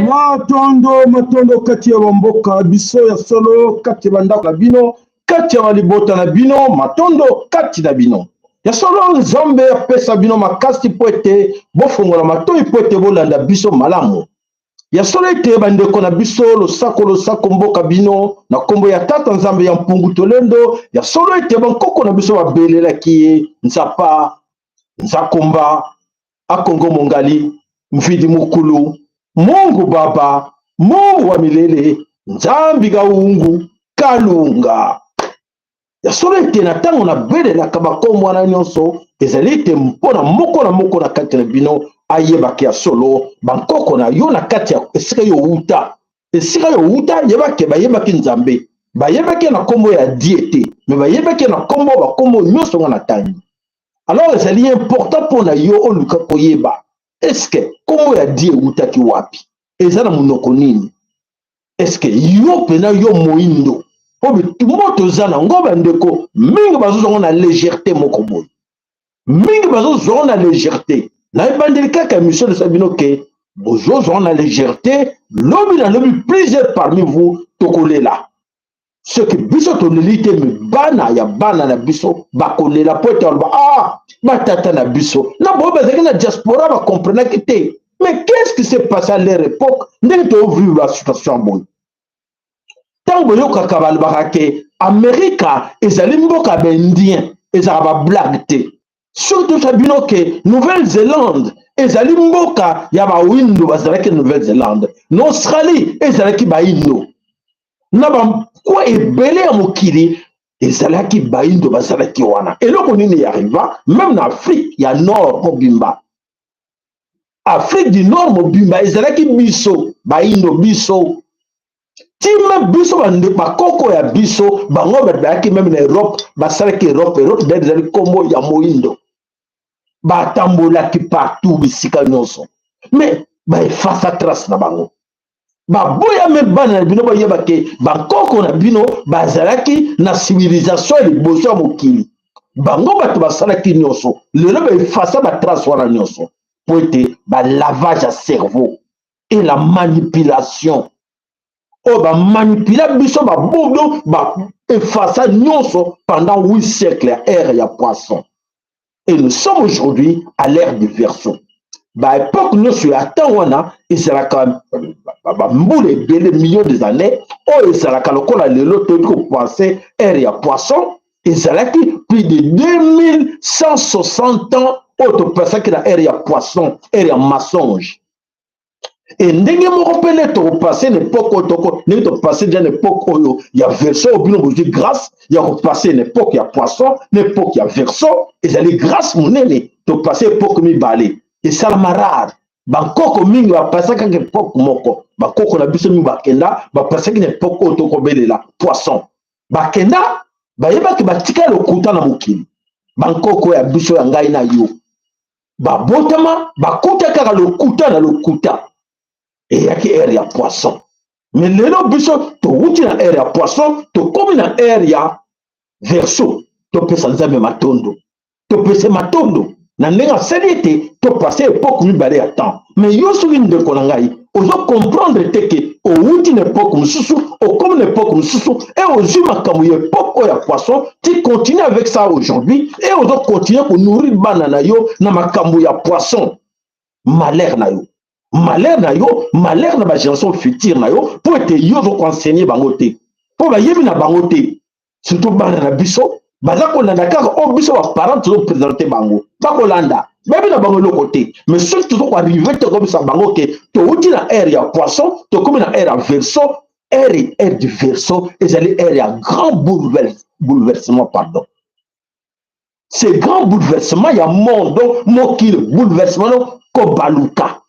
Matondo, matondo kati ya bamboka biso ya solo, kati ya bandako na bino, kati ya balibota na bino, matondo kati na bino ya solo. Nzambe apesa bino makasi mpo ete bofongola matoi mpo ete bolanda biso malamu. Ya solo ete bandeko na biso, losako, losako mboka bino na nkombo ya Tata Nzambe ya Mpungu Tolendo. Ya solo ete bankoko na biso babelelaki ye Nzapa Nzakomba Akongo Mongali Mvidi Mukulu Mungu Baba Mungu wa milele Nzambi Gaungu Kalunga. Ya solo ete na ntango nabelelaka bakombo wana nyonso, ezali ete mpo na moko na moko na kati na bino ayebaka ya solo bankoko na yo na kati ya esika yo wuta. Esika yo wuta, yebake bayebaki Nzambe, bayebaki na nkombo ya Die te, me bayebaki na nkombo bakombo nyonso nga natangi. Alors ezali important mpo na yo oluka koyeba eske nkombo ya Die ewutaki wapi, eza na monoko nini. Eske yo mpena yo moindo, mpo bitumba toza nango bandeko mingi bazozwa ngo na légèreté moko boye, mingi bazozwa ngo na légèreté. Na ebandeli kaka émission esa bino ke bozozwa ngo na légèreté, lobi na lobi plusieurs parmi vous tokolela. Soki biso toleli te, me bana ya bana na biso bakolela mpo ete baloba ah, batata na biso na boyo bazalaki na diaspora bakomprenaki te. Mais qu'est-ce qui s'est passé à leur époque? Ndenge tovivre ba situation ya boye, ntango boyokaka balobaka ke Amerika ezali mboka ya baindien, ezalaka bablague te. Soki tosa bino ke Nouvelle-Zélande ezali mboka ya baindo, bazalaki na Nouvelle-Zélande, na Australie ezalaki baindo, na bakwa ebele ya mokili ezalaki baindo bazalaki wana. Eloko nini arriva même na Afrique ya Nord mobimba? Afrique du Nord mobimba ezalaki biso baindo, biso time biso bakoko ya biso bango bato bayaki meme na Europe, basalaki Europe. Europe d'ailleurs ezali nkombo ya moindo, batambolaki partout bisika nyonso, mais baefasa trace na bango. Baboya me bana na bino bayeba ke bankoko na bino bazalaki na civilisation ya liboso ya mokili, bango bato basalaki nyonso. Lelo baefasa batrace wana nyonso po ete balavage ya cerveau et la manipulation oyo bamanipula biso, babodo baefasa nyonso pendant 8 siècles ya ère ya poisson. Et nous sommes aujourd'hui à l'ère du Verseau. Baépoque nyonso ya temps wana ezalaka bambula ebele, millions des années oyo ezalaka lokola lelo toyebi kopense ère ya poisson ezalaki plus de 2160 ans oyo topasaki na ère ya poisson, ère ya mensonge. E ndenge moko mpe nde tokopase na époque oyo, toko ndenge topase déjà na époque oyo ya Verseau, oyo bino bozwi grâce ya kopase na époque ya poisson na époque ya Verseau, ezali grâce monene. Topase époque mibale, esalama rare. Bankoko mingi bapasaki kaka époque moko. Bakoko na biso mingi bakenda, bapasaki na époque oyo tokobelela poisson, bakenda bayebaki batika lokuta na mokili. Bankoko ya biso, ya ngai na yo, babotama bakuta kaka lokuta na lokuta, eyaki ère ya poisson. Mais lelo biso towuti na ère ya poisson, tokomi na ère ya Verseau. Topesa Nzambe matondo, topesa matondo na ndenge asali ete topase époque mibale ya temps. Mais yo soki ndeko na ngai ozo comprendre te ke owuti na époque mosusu, okomi na époque mosusu e ozwi makambo ya époque oyo ya poisson, tu continues avec ça aujourd'hui e ozocontinue konourrir bana na yo na makambo ya poisson. Malheur na yo, malheur na yo, malheur na bagénération future na yo, mpo ete yo ozokoenseigner bango te, mpo bayebi na bango te. Surtout bana na biso baza kolanda kaka oyo biso baparent tozoprésente bango. Bakolanda, bayebi na bango eloko te. Mais soki tozokoarriver te koyebisa bango ke touti na ère ya poisson, tokomi na ère ya Verseau. Ère du Verseau ezali ère ya grand bouleversement, pardon, c'est grand bouleversement ya monde. Donc mokili bouleversement, no kobaluka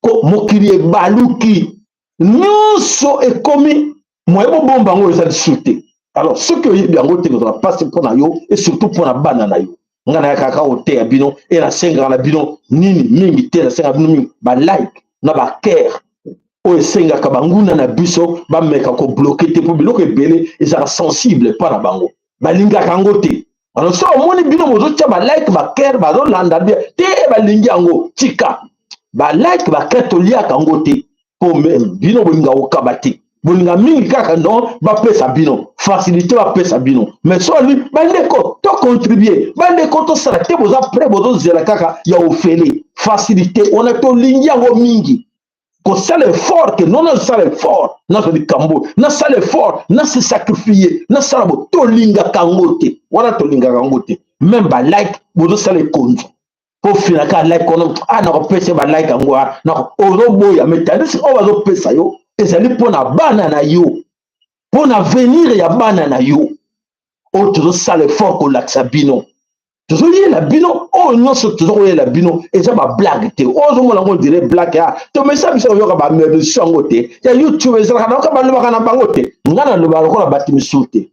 ko mokili ebaluki nyonso, ekomi moye bobomba yango eza lisusu te. Alors soki oyebi yango te, kozala mpasi mpo na yo et surtout mpo na bana na yo. Ngai nayaka kaka koteya bino e nasengaka na bino nini mingi te. Nasengaka bino mingi balike na bacœur oyo esengaka banguna na biso bameka kobloquer te, mpo biloko ebele ezalaka sensible mpa na bango, balingaka yango te. Alors so omoni bino bozotia balike, bacœur, bazolanda bien te, balingi yango. Tika balike, bacœur, toliaka yango te, mpo bino bolinga kokaba te, bolinga mingi kaka non bapesa bino facilité, bapesa bino. Mais so alobi bandeko tocontribue, bandeko tosala te, boza prêt, bozozela kaka ya ofele facilité wana. Tolingi yango mingi kosala effort ke non, nazosala effort, nazwa likambo, nasala effort, nase sacrifier, nasala bo. Tolingaka yango te wana, tolingaka yango te. Même balike bozosala ekonzo mpo finaka like wana, a nakopesa balike yango, ozoboya. Mais tandis oyo bazopesa yo ezali mpo na bana na yo, mpo na avenir ya bana na yo. Oyo tozosala effort kolakisa bino, tozoyela bino oyo nyonso, toza koyela bino eza bablague te. Oyo ozomona yango dire blague ya tomesa biso koyoka bamédiation yango te ya YouTube, ezalaka nayoka balobaka na bango te. Nga nalobaka lokola bato misusu te.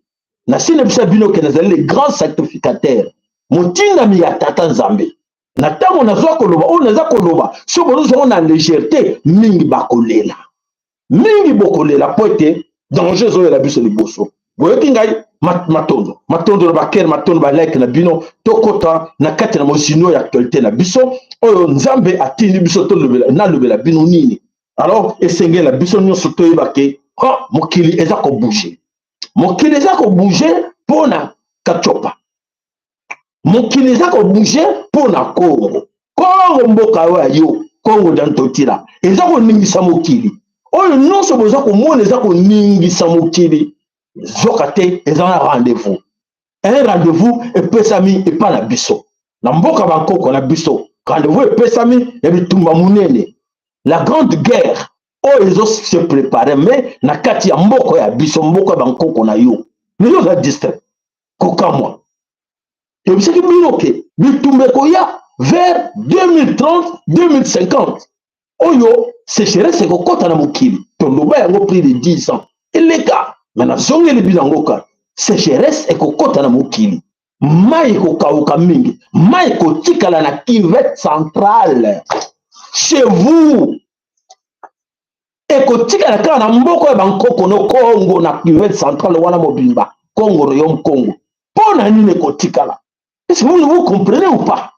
Nasini bisa bino ke nazali le grand sacrificateur, motindami ya Tata Nzambe. Na ntango nazwa koloba oyo naza koloba, soki bozozwango na légèreté mingi, bakolela mingi, bokolela, mpo ete danger ezoyela biso liboso. Boyoki ngai? Matondo, matondo na bacœur, matondo balike na bino. Tokɔta na kati na mozino ya actualité na biso oyo Nzambe atindi biso nalobela bino nini. Alors esengeli na biso nyonso toyeba ke mokili eza kobouger, mokili eza kobouger mpo na Katiopa, mokili eza kobouger mpo na Kongo. Kongo mboka oyo ya yo, Kongo dia Ntotila, eza koningisa mokili oyo nyonso boza komona, eza koningisa mokili. Zoka te eza na rendez-vous, un rendez-vous epesami epa na biso na mboka bankoko na biso. Rendez-vous epesami ya bitumba monene, la grande guerre oyo ezose préparer, mais na kati ya mboka ya biso, mboka ya bankoko na yo. Lelo oza distrait, kokamwa. Toyebisaki bino ke bitumba ekoya vers 2030, 2050 oyo sécheresse ekokɔta na mokili. Toloba yango plus de 10 ans eleka, mais nazongeli bino yango kaka. Sécheresse ekokɔta na mokili, mai ekokauka mingi, mai ekotikala na cuvette centrale chez vous, ekotikala kaka na mboka ya bankoko no Kongo, na cuvette centrale wana mobimba, Kongo, royaume Congo. Mpo na nini ekotikala? Est-ce que vous, vous comprenez ou pas?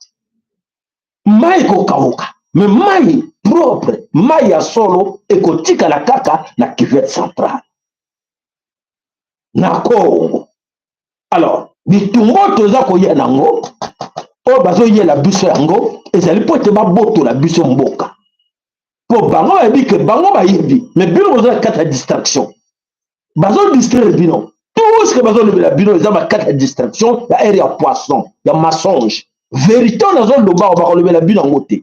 Mai ekokauka, mais mai propre, mai ya solo ekotikala kaka na cuvette centrale na Congo. Alors bitumba oyo toza koya nango, oyo bazoyela biso yango, ezali mpo ete babotola biso mboka, mpo bango bayebi ke bango bayebi. Mais bino boza na kati ya distraction, bazodistraire bino. Tout ce que bazolobela bino eza bakati ya distraction ya ère ya poisson, ya mensonge. Vérité oyo nazoloba, bakolobela bino yango te.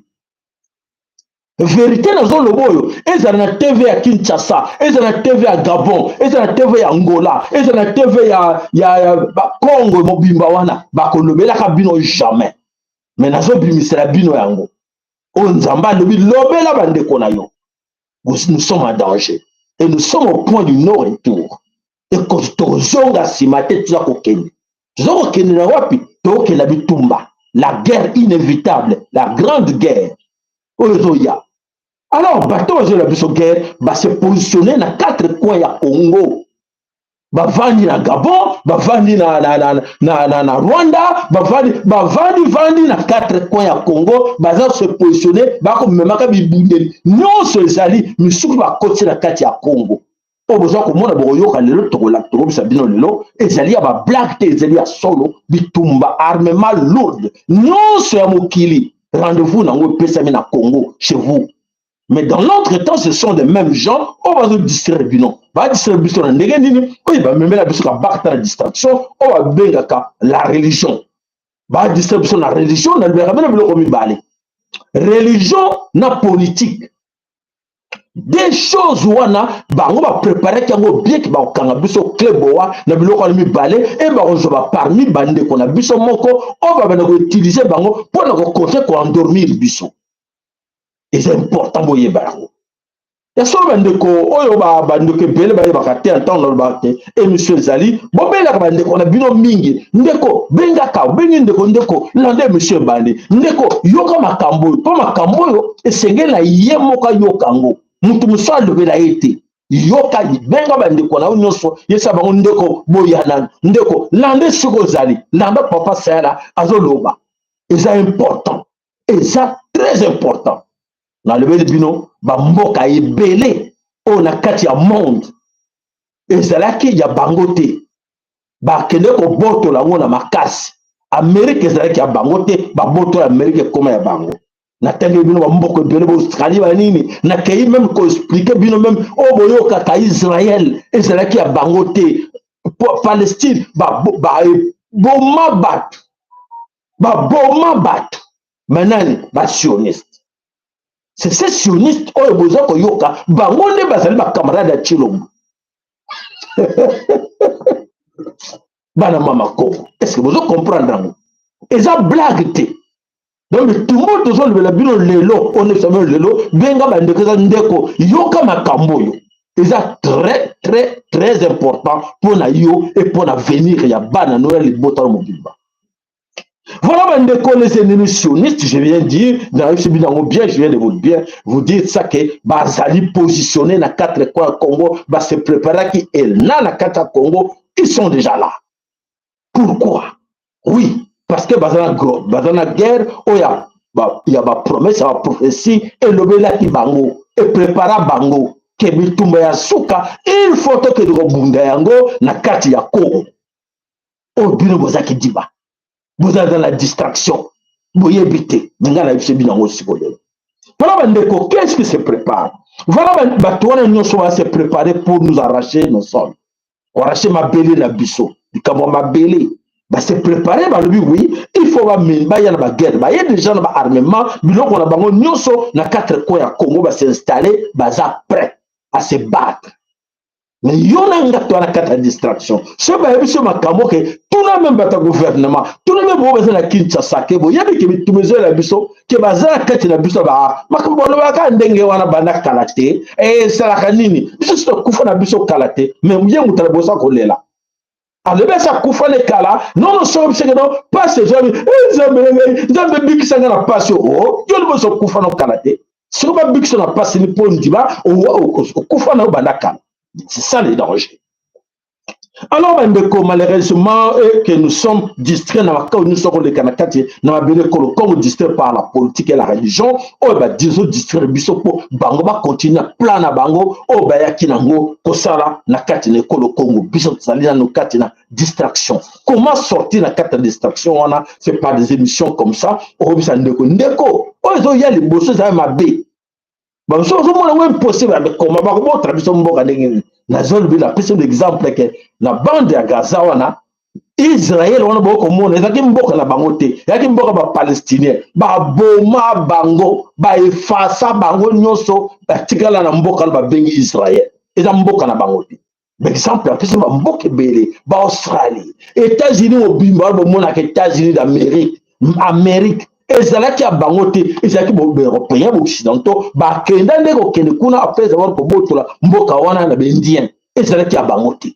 Vérité nazoloba oyo, ezala na TV ya Kinshasa, ezala na TV ya Gabon, ezala na TV ya Angola, ezala na TV ya Congo mobimba wana, bakolobelaka bino jamais. Mais nazobimisela bino yango oyo Nzambe alobi: lobela bandeko na yo. Nous sommes en danger et nous sommes au point du non retour. Tozonga nsima te, toza kokende. Toza kokende na wapi? Tokokende bitumba, la guerre inévitable, la grande guerre oyo ezoya. Alors bato bazoyela biso guerre base positionne na quatre coins ya Congo. Bavandi na Gabon, bavandi na Rwanda, bavandi vandi na quatre coins ya Congo, baza se positionne, bakomemaka bibundeli nyonso ezali misuku, bakoti na kati ya Congo. Oyo boza komona, bokoyoka lelo, tokobisa bino lelo, ezali ya bablague te, ezali ya solo. Bitumba, armement lourde nyonso ya mokili, rendez-vous nango epesami na Congo, chez vous. Mais dans l'autre temps, ce sont les mêmes gens oyo bazodistraire bino. Badistraire biso na ndenge nini? Oyo bamemela biso kabakata na distraction oyo babengaka la religion. Badistraire biso na religion. Nalobelaka bino biloko mibale: religion na politique. Des choses wana, bango bapreparaki yango bien ke bakokanga biso clé boa na biloko wana mibale, e bakozwa baparmi bandeko na biso moko oyo babanda koutiliser bango mpo na kokonte koendormir biso. Eza important boyeba yango ya solo, bandeko. Oyo bandeko ebele bayebaka te. Ntango nalobaka te, émission ezali, bobengaka bandeko na bino mingi. Ndeko, bengaka, obengi ndeko: "Ndeko, landa émission ebandi. Ndeko, yoka makambo oyo." Mpo makambo oyo esengeli na ye moko ayoka yango, mutu mosusu alobela ye te. Yoka, benga bandeko na yo nyonso, yesa bango: "Ndeko, boya nanu. Ndeko, landa esika ozali, landa papa Sayala azoloba." Eza important, eza très important. Nalobeli bino, bamboka ebele oyo na kati ya monde ezalaki ya bango te, bakende kobotola yango na makasi. Amerike ezalaki ya bango te, babotola Amerike, ekóma ya bango. Natangi bino bamboka ebele, baAustralie, banini. Nakei même koexpliquer bino même oyo boyokaka Israel, ezalaki ya bango te. Palestine, baboma bato, baboma bato. Manani? Basioniste. C'est ces sionistes oyo boza koyoka, bango nde bazali bacamarade ya Tshilombo. Bana mama Kongo, est ce que bozo comprendre yango? Eza blague te. Donc bitumba tozolobela bino lelo, onebisa bino lelo, benga bandeko, eza ndeko, yoka makambo oyo, eza très très très important mpo na yo e mpo na avenir ya bana no, ya libota no mobimba. Voilà, bandeko, les ennemis sionistes, je viens de dire, dans bien, je viens de vous bien vous dire ça, que bazali positionné na quatre coins Congo, ba se préparer qui est là na quatre Congo, ils sont déjà là. Pourquoi? Oui, parce que bazana guerre oyo ya ba promesse, ya ba prophétie elobelaki bango, eprépara bango ke bitumba ya suka, il faut tokende kobunda yango na kati ya Congo. Oyo bino bozaki diba, boza na distraction, boyebi te. Me ngai nayebi bino yango sikoyo lelo. Voilà, bandeko, qu'est-ce qui se prépare? Voilà, bato wana nyonso ba se préparer pour nous arracher nos sols, koarracher mabele na biso. Likambo ya mabele, base préparer, balobi oui, il faut baya na baguerre. Baye déjà na baarmement, biloko na bango nyonso na quatre coins ya Congo, bas'installer, baza prêt à se battre. Mais yo na nga to na kati ya distraction. Soki bayebi so makambo ke tuna même bato ya gouvernement, tuna même oyo baza na Kinshasa, ke boyebi ke bitumba ezoyela biso, ke baza na kati na biso. Makambo balobaka ndenge wana banda kala te. Esalaka nini? Biso so tokufa na biso kala te. Mais ye moto na bosa kolela, alobi esi akufa ne kala. Nono, soki biseke no pasi ezwami, Nzambe na ngai, Nzambe, ebikisa ngai na pasi. O yo liboso okufa no kala te. Soki babikisa na pasi ni mpo ndima okufa na yo banda kala. C'est ça le danger. Alors bandeko, malheureusement que nous sommes distraits na makambo nyonso koleka na kati na mabele kolo Congo, distrait par la politique et la religion oyo badizo distraire biso mpo bango bakontinue na plan na bango oyo bayaki nango kosala na kati na ekolo Congo. Biso tozali nano kati na distraction. Comment sortir na kati ya distraction wana? C'est par des émissions comme ça. Okobisa ndeko: "Ndeko, oyo ezoya liboso ezali mabe." Bamosusu bazomona yango impossible. Koma bakobotala biso mboka ndenge nini? Nazolobi, napesi exemple ke na bande ya Gaza wana, Israel wana, bokomona ezalaki mboka na bango te, ezalaki mboka bapalestinien. Baboma bango, baefasa bango nyonso, batikala na mboka wana babengi Israel, eza mboka na bango te. Baexemple apesi bamboka ebele, baAustralie, États-Unis mobimba wana bomonaka, États-Unis d'Amérique, Amérique ezalaki ya bango te, ezalaki baeuropéen, baoccidentaux. Bakenda nde kokende kuna après avoir kobotola mboka wana na baindien. Ezalaki ya bango te.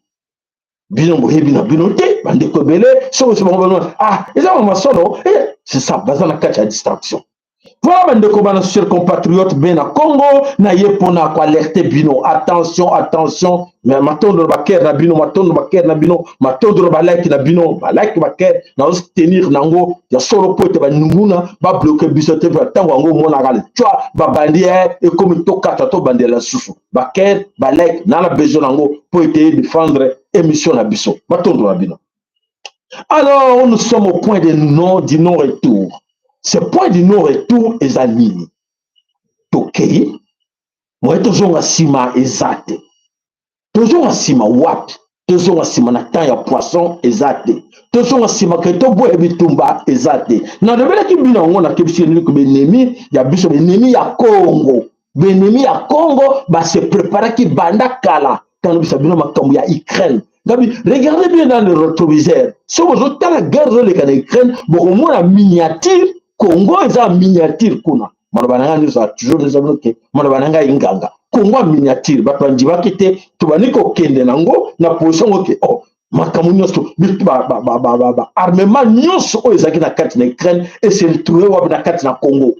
Bino boyebi na bino te, bandeko ebele. Soki osi bango bano, ah, eza mama solo. C'est ça, baza na kati ya distraction. Voilà bandeko bana chers compatriotes bena Congo na ye pona ko alerter bino. Attention, attention, mais matondo ba cœur na bino, matondo ba cœur na bino, matondo ba like na bino, ba like ba cœur na tenir nango ya solo po ete ba nguna ba bloquer biso te ba tango yango monaka le twa ba bandi eh ekomi tokata to bandela susu. Ba cœur, ba like na na besoin nango po ete défendre émission na biso. Matondo na bino. Alors, nous sommes au point de non, du non-retour. Ce point du non-retour eza nini? Tokei, moye tozonga nsima eza te. Tozonga nsima wapi? Tozonga nsima na temps ya poisson eza te. Tozonga nsima ke toboya bitumba eza te. Nalobelaki bino yango, nakebisi bino ke benemi ya biso, benemi ya Congo, benemi ya Congo base preparaki banda kala. Ntango bisa bino makambo ya Ukraine, ngabi regardez bien dans le rétroviseur. Soki bozotala guerre ezoleka na Ukraine, bokomona miniature Congo eza miniature kuna. Maloba na ngai nyonso toujours nyonso bino ke maloba na ngai nganga Congo ya miniature, bato bandimaki te. Tobandi kokende nango na position ngo ke oh, makambo nyonso, ba armement nyonso oyo ezalaki na kati na Ukraine ese retrouve wapi? Na kati na Congo.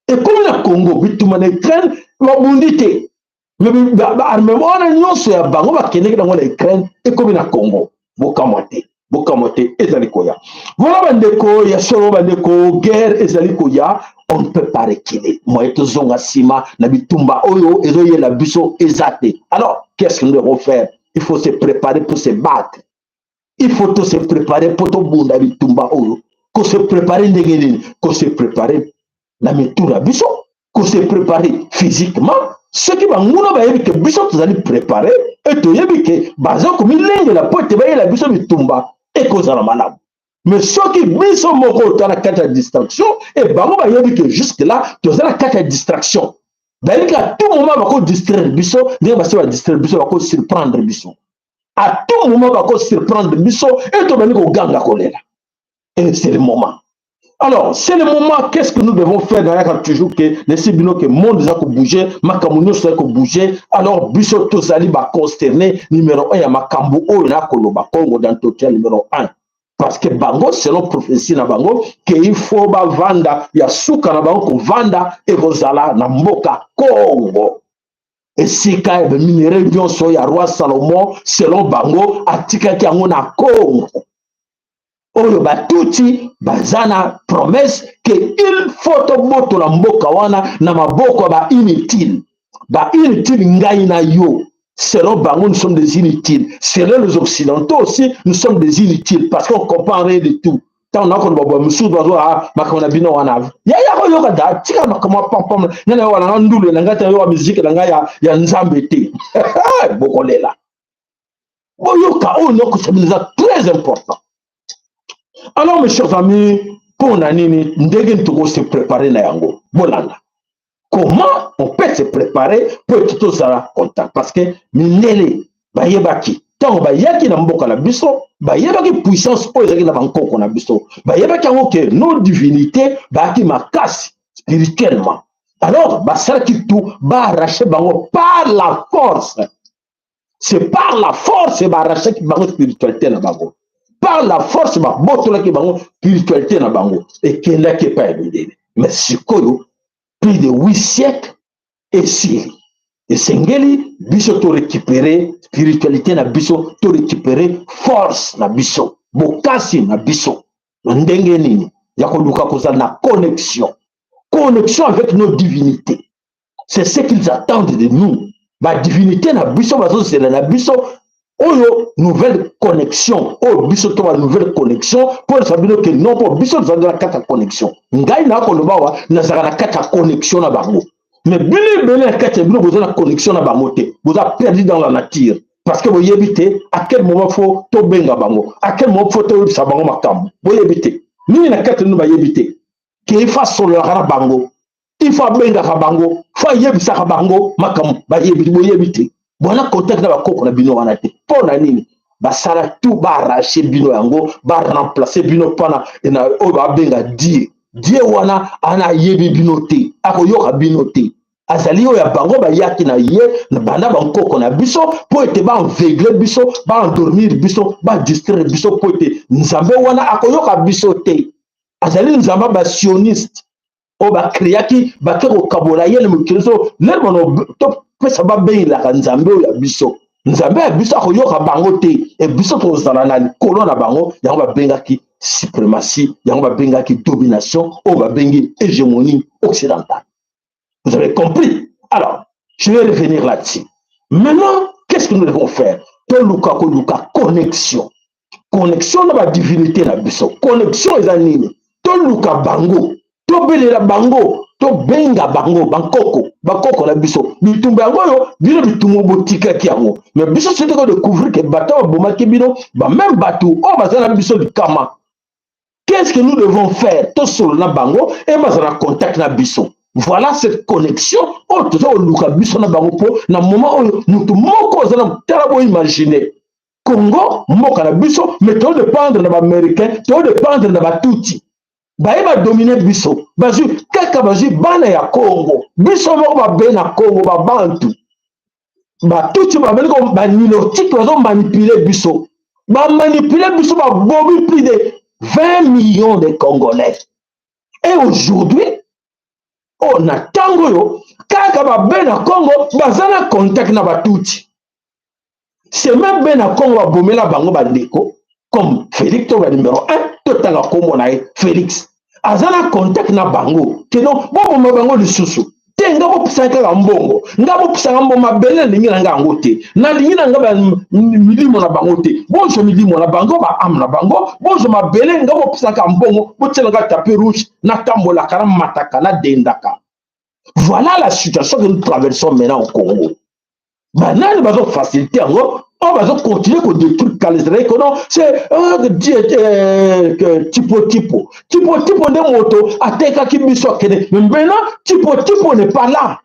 Ekomi na Congo, bitumba na Ukraine babundi te, mais baarmement wana nyonso ya bango bakendeki nango na Ukraine ekomi na Congo. Bokamwa te, bokamwa te, ezali koya. Voilà bandeko ya solo, bandeko, guerre ezali koya, on ne peut pas reculer. Moye tozonga nsima na bitumba oyo ezoyela biso eza te. Alors, qu'est-ce que nous devons faire? Il faut se préparer pour se battre. Il faut to se préparer mpo tobunda bitumba oyo. Kose préparer ndenge nini? Kose préparer na mitu na biso, kose préparer physiquement. Soki banguna bayebi ke biso tozali préparé e toyebi ke baza komilengela mpo ete bayela biso bitumba, ekozala malamu. Mais soki biso moko toza na kati ya distraction e bango bayebi ke jusque là toza na kati ya distraction, bayebi ke à tout moment bakodistraire biso. Ndenge basi badistraire biso, bakosurprendre biso à tout moment, bakosurprendre biso e tobandi koganga kolela. Et c'est le moment. Alors, c'est le moment, qu'est-ce que nous devons faire? Nayaka toujours ke nesi bino ke monde eza kobouger, makambo nyonso eza kobouger. Alors biso tozali baconcerné numéro 1 ya makambo oyo nakoloba, Congo d'entretien numéro 1, parce que bango, selon prophétie na bango, ke il faut bavanda ya suka na bango kovanda ekozala na mboka Congo, esika ya baminerais nyonso ya roi Salomon. Selon bango, atikaki yango na Congo. Oyo batuti baza na promesse ke il faut tobotola mboka wana na maboko ya bainutile. Bainutile, ngai na yo. Selon bango, nous sommes des inutiles. Selon les Occidentaux aussi, nous sommes des inutiles, parce qu'on comprend rien du tout. Ntango nakoloba boye, mosusu bazwa makambo na bino wana ya ya koyoka da tika makambo ya pampam. Ngai nayoka nanga ndulu na ngai te, nayoka miziki na ngai ya Nzambe te. Bokolela. Boyoka oyo nakosa bino, eza très important. Alors, mes chers amis, mpo na nini, ndenge tokose préparer na yango, bolanda comment on peut se préparer po ete tozala content. Parce que mindele bayebaki, ntango bayaki na mboka na biso, bayebaki puissance oyo ezalaki na bankoko na biso. Bayebaki yango ke nos divinités bayaki makasi spirituellement. Alors basalaki tout baarrache bango par la force. C'est par la force baarrachaki bango spiritualité na bango. Par la force babotolaki bango spiritualité na bango, ekendaki epai ya mindele. Mais sikoyo, plus de 8 siècles esili, esengeli biso torécupérer spiritualité na biso, torécupérer force na biso, bokasi na biso. Na ndenge nini? Ya koluka kozala na connexion, connexion avec nos divinités. C'est ce qu'ils attendent de nous. Badivinité na biso bazozela na biso oyo nouvelle connexion, oyo biso to ba nouvelle connexion mpo na bino ke non, mpo biso tozali na kati ya connexion. Ngai nakoloba awa, nazalaka na kati ya connexion na bango, mais bino ebele na kati ya bino boza na connexion na bango te. Boza perdu dans la nature, parce que boyebi te à quel moment faut tobenga bango, à quel moment faut toyebisa bango makambo. Boyebi te nini na kati nino. Bayebi te ke il faut asololaka na bango, il faut abengaka bango, faut ayebisaka bango makambo. Bayebi, boyebi te, bwana contact na bakoko na bino wana te. Mpo na nini? Basala tout baarrache bino yango, baremplace bino mpona na oyo babenga dieu. Dieu wana ana ayebi bino te, akoyoka bino te. Azali oyo ya bango bayaki na ye na banda bankoko na biso mpo ete baaveugle biso, baendormir biso, badistraire biso, mpo ete Nzambe wana akoyoka biso te. Azali Nzambe basioniste. Oyo bakreaki, bake kokabola ye na mokili. So lelo bano topesa, babengelaka Nzambe oyo ya biso, Nzambe ya biso akoyoka bango te, e biso tozala na likolo na bango. Yango babengaki suprématie, yango babengaki domination, oyo babengi hégémonie occidentale. Vous avez compris? Alors je vais revenir là-dessus. Maintenant, qu'est-ce que nous devons faire? Toluka koluka connexion, connexion na badivinité na biso. Connexion eza nini? Toluka bango, tobelela bango, tobenga bango bankoko, bakoko na biso. Bitumba yango oyo bino, bitumba botikaki yango, mais biso soki kodécouvrir ke bato babomaki bino, bameme bato oyo baza na biso likama, qu'est-ce que nous devons faire? Tosolo na bango e bazala na contact na biso. Voilà cette connexion oyo toza koluka biso na bango, mpo na moment oyo motu moko oza na tala. Boimagine Congo, mboka na biso, mais todépendre na Baaméricain, todépendre na Batuti. Baye badomine biso, bazwi kaka, bazwi bana ya Congo, biso moko babe na Congo, Babantu, Batuti, babeli Banilotique, bazomanipule biso, bamanipule biso, babomi plus de 20 millions de Congolais. Et aujourd'hui, oyo na ntango oyo kaka babe na Congo baza na contact na Batuti, seme be na Congo babomela bango bandeko comme Félix to ba numéro 1, totanga nkombo na ye Félix, aza na contact na bango ke non, boboma bango lisusu te. Nga bopesaka kaka mbongo, nga bopesaka mbongo, mabele nalingi na nga yango te, nalingi na nga milimo na bango te. Bozwa milimo na bango, baâme na bango, bozwa mabele. Nga bopesaka mbongo, botielanga tapis rouge, natambolaka, namataka, nadendaka. Voilà la situation que nous traversons maintenant au Congo. Banani bazofacilité yango oyo bazocontinue kodétruire kalezalaki kono? C'est Tipo Tipo, Tipo Tipo nde moto atekaki biso, akende. Mais maintenant Tipo Tipo n'est pas là,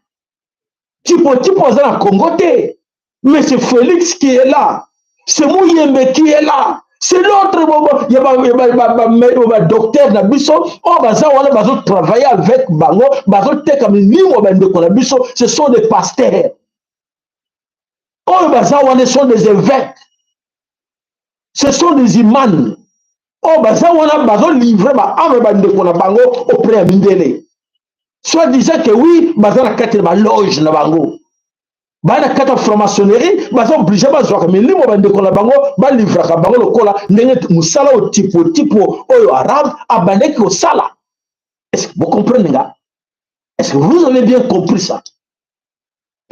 Tipo Tipo aza na Congo te, mais c'est Félix qui est là, c'est Muyembe qui est là, c'est l'autre ya badocteur na biso oyo baza wana, bazotravailler avec bango, bazoteka milimo ya bandeko na biso. Ce sont des pasteurs oyo baza wana, sont des évêques, ce sont des imams oyo baza wana, bazolivre baâme bandeko na bango auprès ya mindele, soit disant que oui, baza na kati na baloge na bango, baa na kati ya franc-maçonnerie, baza obligé bazwaka milimo bandeko na bango, balivraka bango lokola ndenge mosala oyo Tipo Tipo oyo arabe abandaki kosala. Est ce que vous comprenez nga? Est ce que vous avez bien compris ça?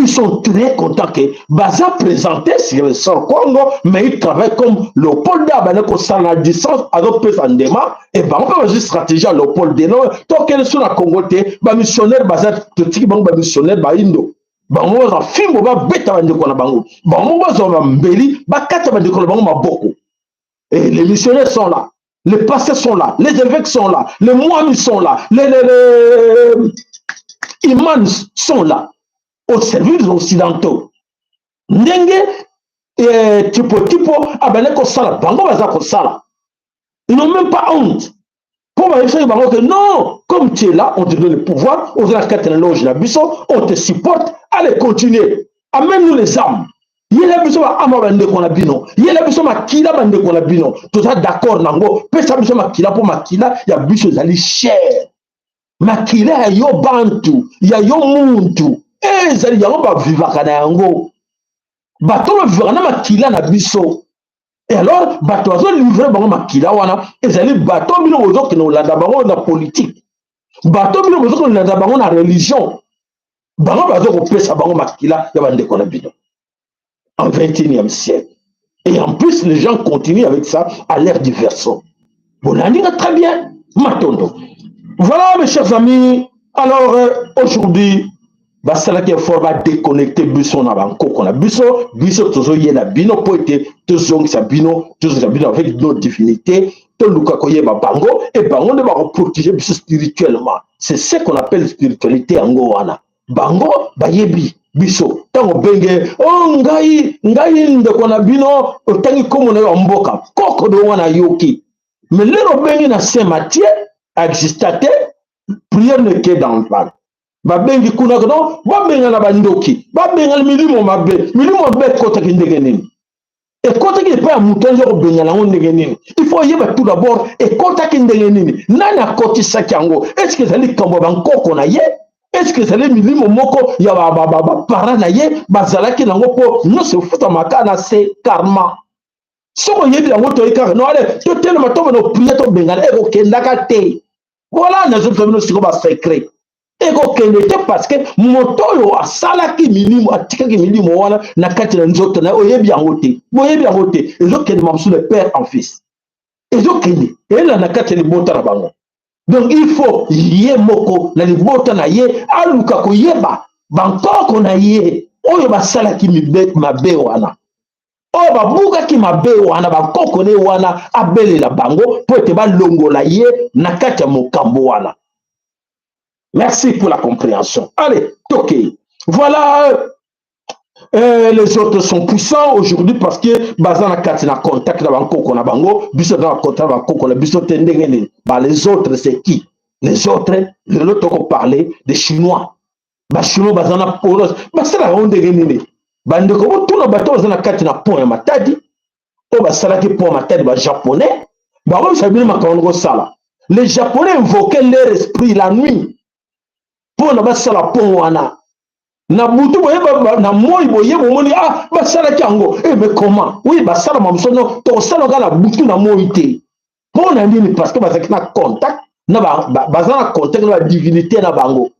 Ils sont très contents que baza présenté sur le sol Congo, mais ils travaillent comme Léopold abandaki kosala na distance, azopesa ndema e bango mpe bazwi stratégie ya Léopold de no. Tokende so na Congo te, bamissionnaire baza, totiki bango, bamissionnaire baindo, bango bazwa fimbo babeta bandeko na bango, bango bazwa bambeli bakata bandeko na bango maboko. Et les missionnaires sont là, les pasteurs sont là, les évêques sont là, les moines sont là, les imams sont là au service des Occidentaux. Ndenge Tipo Tipo abandi kosala, bango baza kosala. Ils n'ont même pas honte mpo bayebisaki bango que non, comme tu es là, on te donne le pouvoir, oza na kati na loge na biso, on te supporte, allez, continuer, amène-nous les âmes, yela biso baâme bandeko na bino, yela biso makila bandeko na bino, toza d'accord nango, pesa biso makila mpo makila ya biso ezali cher. Makila ya yo bantu, ya yo muntu, ezali yango bavivaka na yango, bato bavivaka na makila na biso. Et alors bato bazolivre bango makila wana ezali bato bino bozokende kolanda bango na politique, bato bino bozokende kolanda bango na religion, bango bazokopesa bango makila ya bandeko na bino en 21e siècle. Et en plus, les gens continuent avec ça à l'ère du Verseau. Bolandi nga très bien, matondo. Voilà, mes chers amis. Alors aujourd'hui basalaki effort badéconnecte biso na bankoko na biso. Biso tozoyela bino mpo ete tozongisa bino, tozongisa bino avec nos divinités. Toluka koyeba bango e bango nde bakoprotege biso spirituellement. C'est ce qu'on appelle spiritualité. Yango wana bango bayebi biso. Ntango obenge o oh, ngai, ngai ndeko na bino, otangi nkombo na yo ya mboka, koko do wana yoki. Mais lelo obengi na Saint Mathieu, exista te, prière neke dans le babengi kuna no, babengana bandoki, babengana milimo mabe. Milimo mabe ekɔtaki ndenge nini? Ekotaki epai ya moto aza kobengana yango ndenge nini? Il faut oyeba tout d'abord ekotaki ndenge nini, nani akotisaki yango. Eske ezali likambo ya bankoko na ye? Eske ezali milimo moko ya baparent na ye bazalaki nango? Mpo nyonso efutamaka na se karma. Soki oyebi yango, toyi kaka no ale, totelema, tobana oprie, tobengana, ekokendaka te. Voilà, nazobisa bino sikoyo basecret. Ekokende te parce que moto oyo asalaki milimo, atikaki milimo wana na kati na nzoto na ye. Oyebi yango te, boyebi yango te. Ezokende mamosu de père en fils, ezokende elanda kati ya libota na bango. Donc il faut ye moko na libota na ye aluka koyeba bankoko na ye oyo basalaki mabe wana, oyo babukaki mabe wana, bankoko ne wana, abelela bango mpo ete balongola ye na kati ya mokambo wana. Merci pour la compréhension. Allez, toke. Voilà. Les autres sont puissants aujourd'hui parce que baza na kati na contact na bankoko na bango. Biso na contact na bankoko na biso te. Ndenge nini? Ba les autres, c'est qui les autres? Lelo tokoparler des Chinois. Bachinois baza na polos, basalaka yango ndenge nini? Bandeko, botuna bato baza na kati na pont ya Matadi, oyo basalaki pont ya Matadi, Bajaponais bakobisa bino makambo kosala. Les Japonais invoquaient leur esprit la nuit mpona basala pont wana na butu. Boyeba na moi, boye bomoni, ah, basalaki yango. Eh, mais comment? Oui, basala mamoso no, tokosala kaka na butu, na moi te. Mpo na nini? Parce que bazalaki na contact na baza na contact na badivinité na bango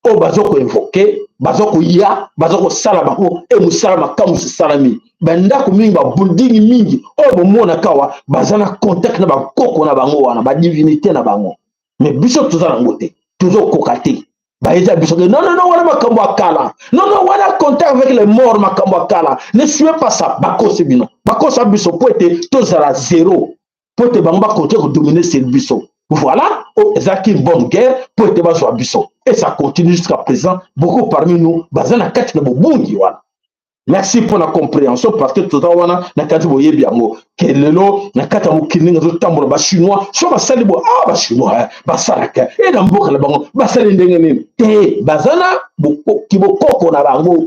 oyo baza koinvoquer, baza koya, baza kosala bango. E mosala makambo esalami, bandako mingi, babuilding mingi oyo bomonaka awa, baza na contact na bakoko na bango wana, badivinité na bango. Mais biso toza nango te, tozokoka te. Bayeza biso ke non, non, non, wana makambo ya kala. Non, non, wana contact avec les morts, makambo ya kala. Ne suivez pas ça. Bakosi bino, bakosa biso po ete tozala zéro, po ete bango bakontinue kodominer sur biso. Voilà, ezalaki une bonne guerre po ete bazwa biso, et ça continue jusqu'à présent. Beaucoup parmi nous baza na kati na bobungi wana. Merci pour la compréhension, parce que toza wana na kati, boyebi yango ke lelo na kati ya mokili ndenge ezotambola, Bachinois so basali bo, ah, Bachinois basalaka e na mboka na bango, basali ndenge nini te? Baza na kibokoko na bango,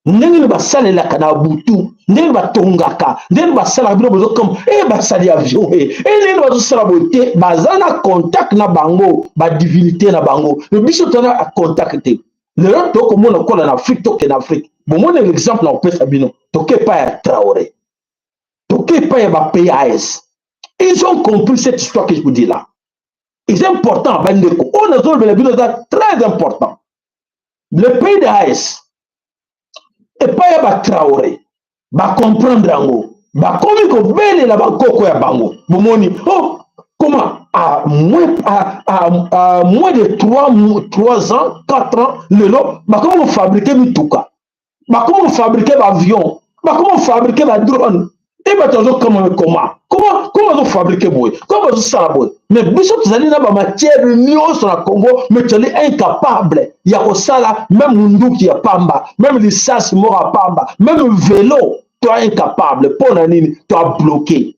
ndenge nini basalelaka na butu, ndenge batongaka, ndenge basalaka. Bino bozokama e basali avion e ndenge bazosala boye te. Baza na contact na bango, badivinité na bango. Mais biso toza na contact te. Lelo tokomona kola na Afrique, tokende na Afrique, bomoni l'exemple na kopesa bino. Toke epai ya Traoré, toke epai ya bapays AES, ils ont compris cette histoire que je vous dis là. C'est important, bandeko, oyo nazolobela bino eza très important. Le pays de AES, epai ya baTraoré, bacomprendre yango, bakomi kobelela bakoko ya bango. Bomoni, oh, comment à moins de 3 ans, 4 ans, lelo bakomi kofabriquer mituka, bakomi kofabriquer baavion, bakomi kofabriquer badrone. E bato azokama, comment bazofabriquer boye? Comment bazosala boye? Mais biso tozali na bamatière nyonso na Congo, mais tozali incapable ya kosala même munduki ya pamba, même lisasi moko ya pamba, même vélo toa incapable. Mpo na nini? Toa bloqué,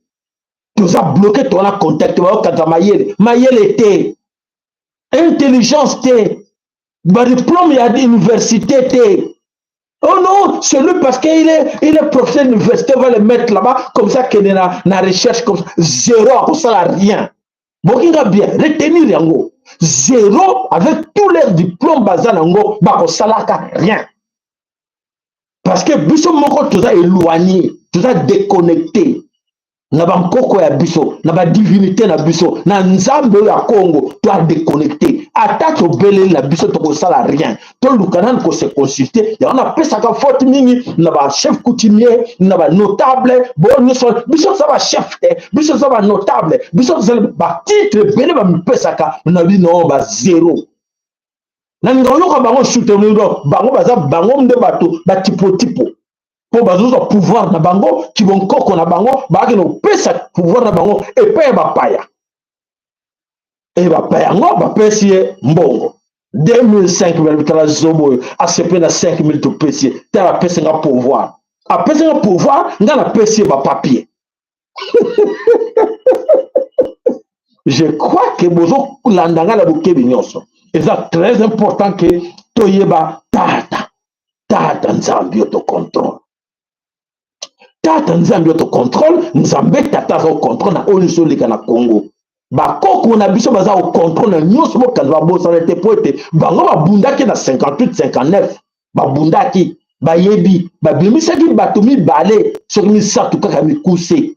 toza bloqué, toza na contact. Bayokata mayele, mayele te, intelligence te, badiplôme ya université te. Oh non, c'est lui parce qu'il est professeur d'université, on va le mettre là-bas, comme ça, qu'il est na recherche, comme ça. Zéro, ça n'a rien. Bokinga bien, retenir yango. Zéro, avec tous leurs diplômes, baza nango, bakosalaka rien. Parce que biso moko toza éloigné, toza déconnecté na bankoko ya biso, na badivinité na biso, na Nzambe oyo ya Congo. Toa déconnecté. Ata tobeleli na biso, tokosala rien. Toluka nani kose consulter. Yango napesaka faute mingi na bachef coutumier, na banotable bo nyonso. Biso toza bachef te, biso toza banotable, biso tozali batitre ebele bamipesaka na bino, ba zéro. Nalinga koyoka bango sute. Bango baza bango nde bato batipotipo mpo bazozwa pouvoir na bango, kibonkoko na bango, bakende kopesa pouvoir na bango epai ya bapaya. E bapaya yango bapesi ye mbongo 2005. Tala zobo oyo asepe na 5000 topesi ye. Tala, apesi nga pouvoir, apesi nga pouvoir, nga napesi ye bapapier. Je crois que bozolanda nga na bokebi nyonso. Eza très important ke toyeba tata, tata Nzambe oyo tocontrôle. Tata Nzambe oto contrôle, Nzambe tata aza contrôle na oyo nyonso oleka na Congo. Bakoko na biso baza ko contrôle na nyonso, bokanza babosana te mpo ete bango babundaki na 58 59, babundaki, bayebi, babimisaki bato mibale soki misato kaka mikuse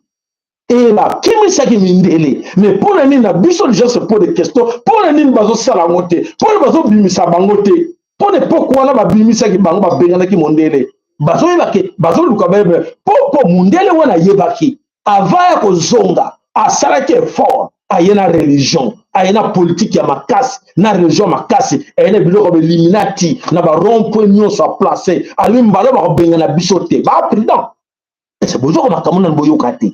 e bakimisaki mindele. Mais mpo na nini na biso les gens se pose des questions? Mpo na nini bazosala yango te? Mpo na bazobimisa bango te? Mpo na epoke wana babimisaki bango, babenganaki mondele, bazoyeba ke bazoluka bayeba mpo mondele wana ayebaki avant ya kozonga, asalaki effort, aye na religion, aye na politike ya makasi, na religion ya makasi, aye na biloko beliminati na barond-point nyonso aplace. Ali mbala bakobengana biso te, baprudent ese bozoka makambo nani boyoka te.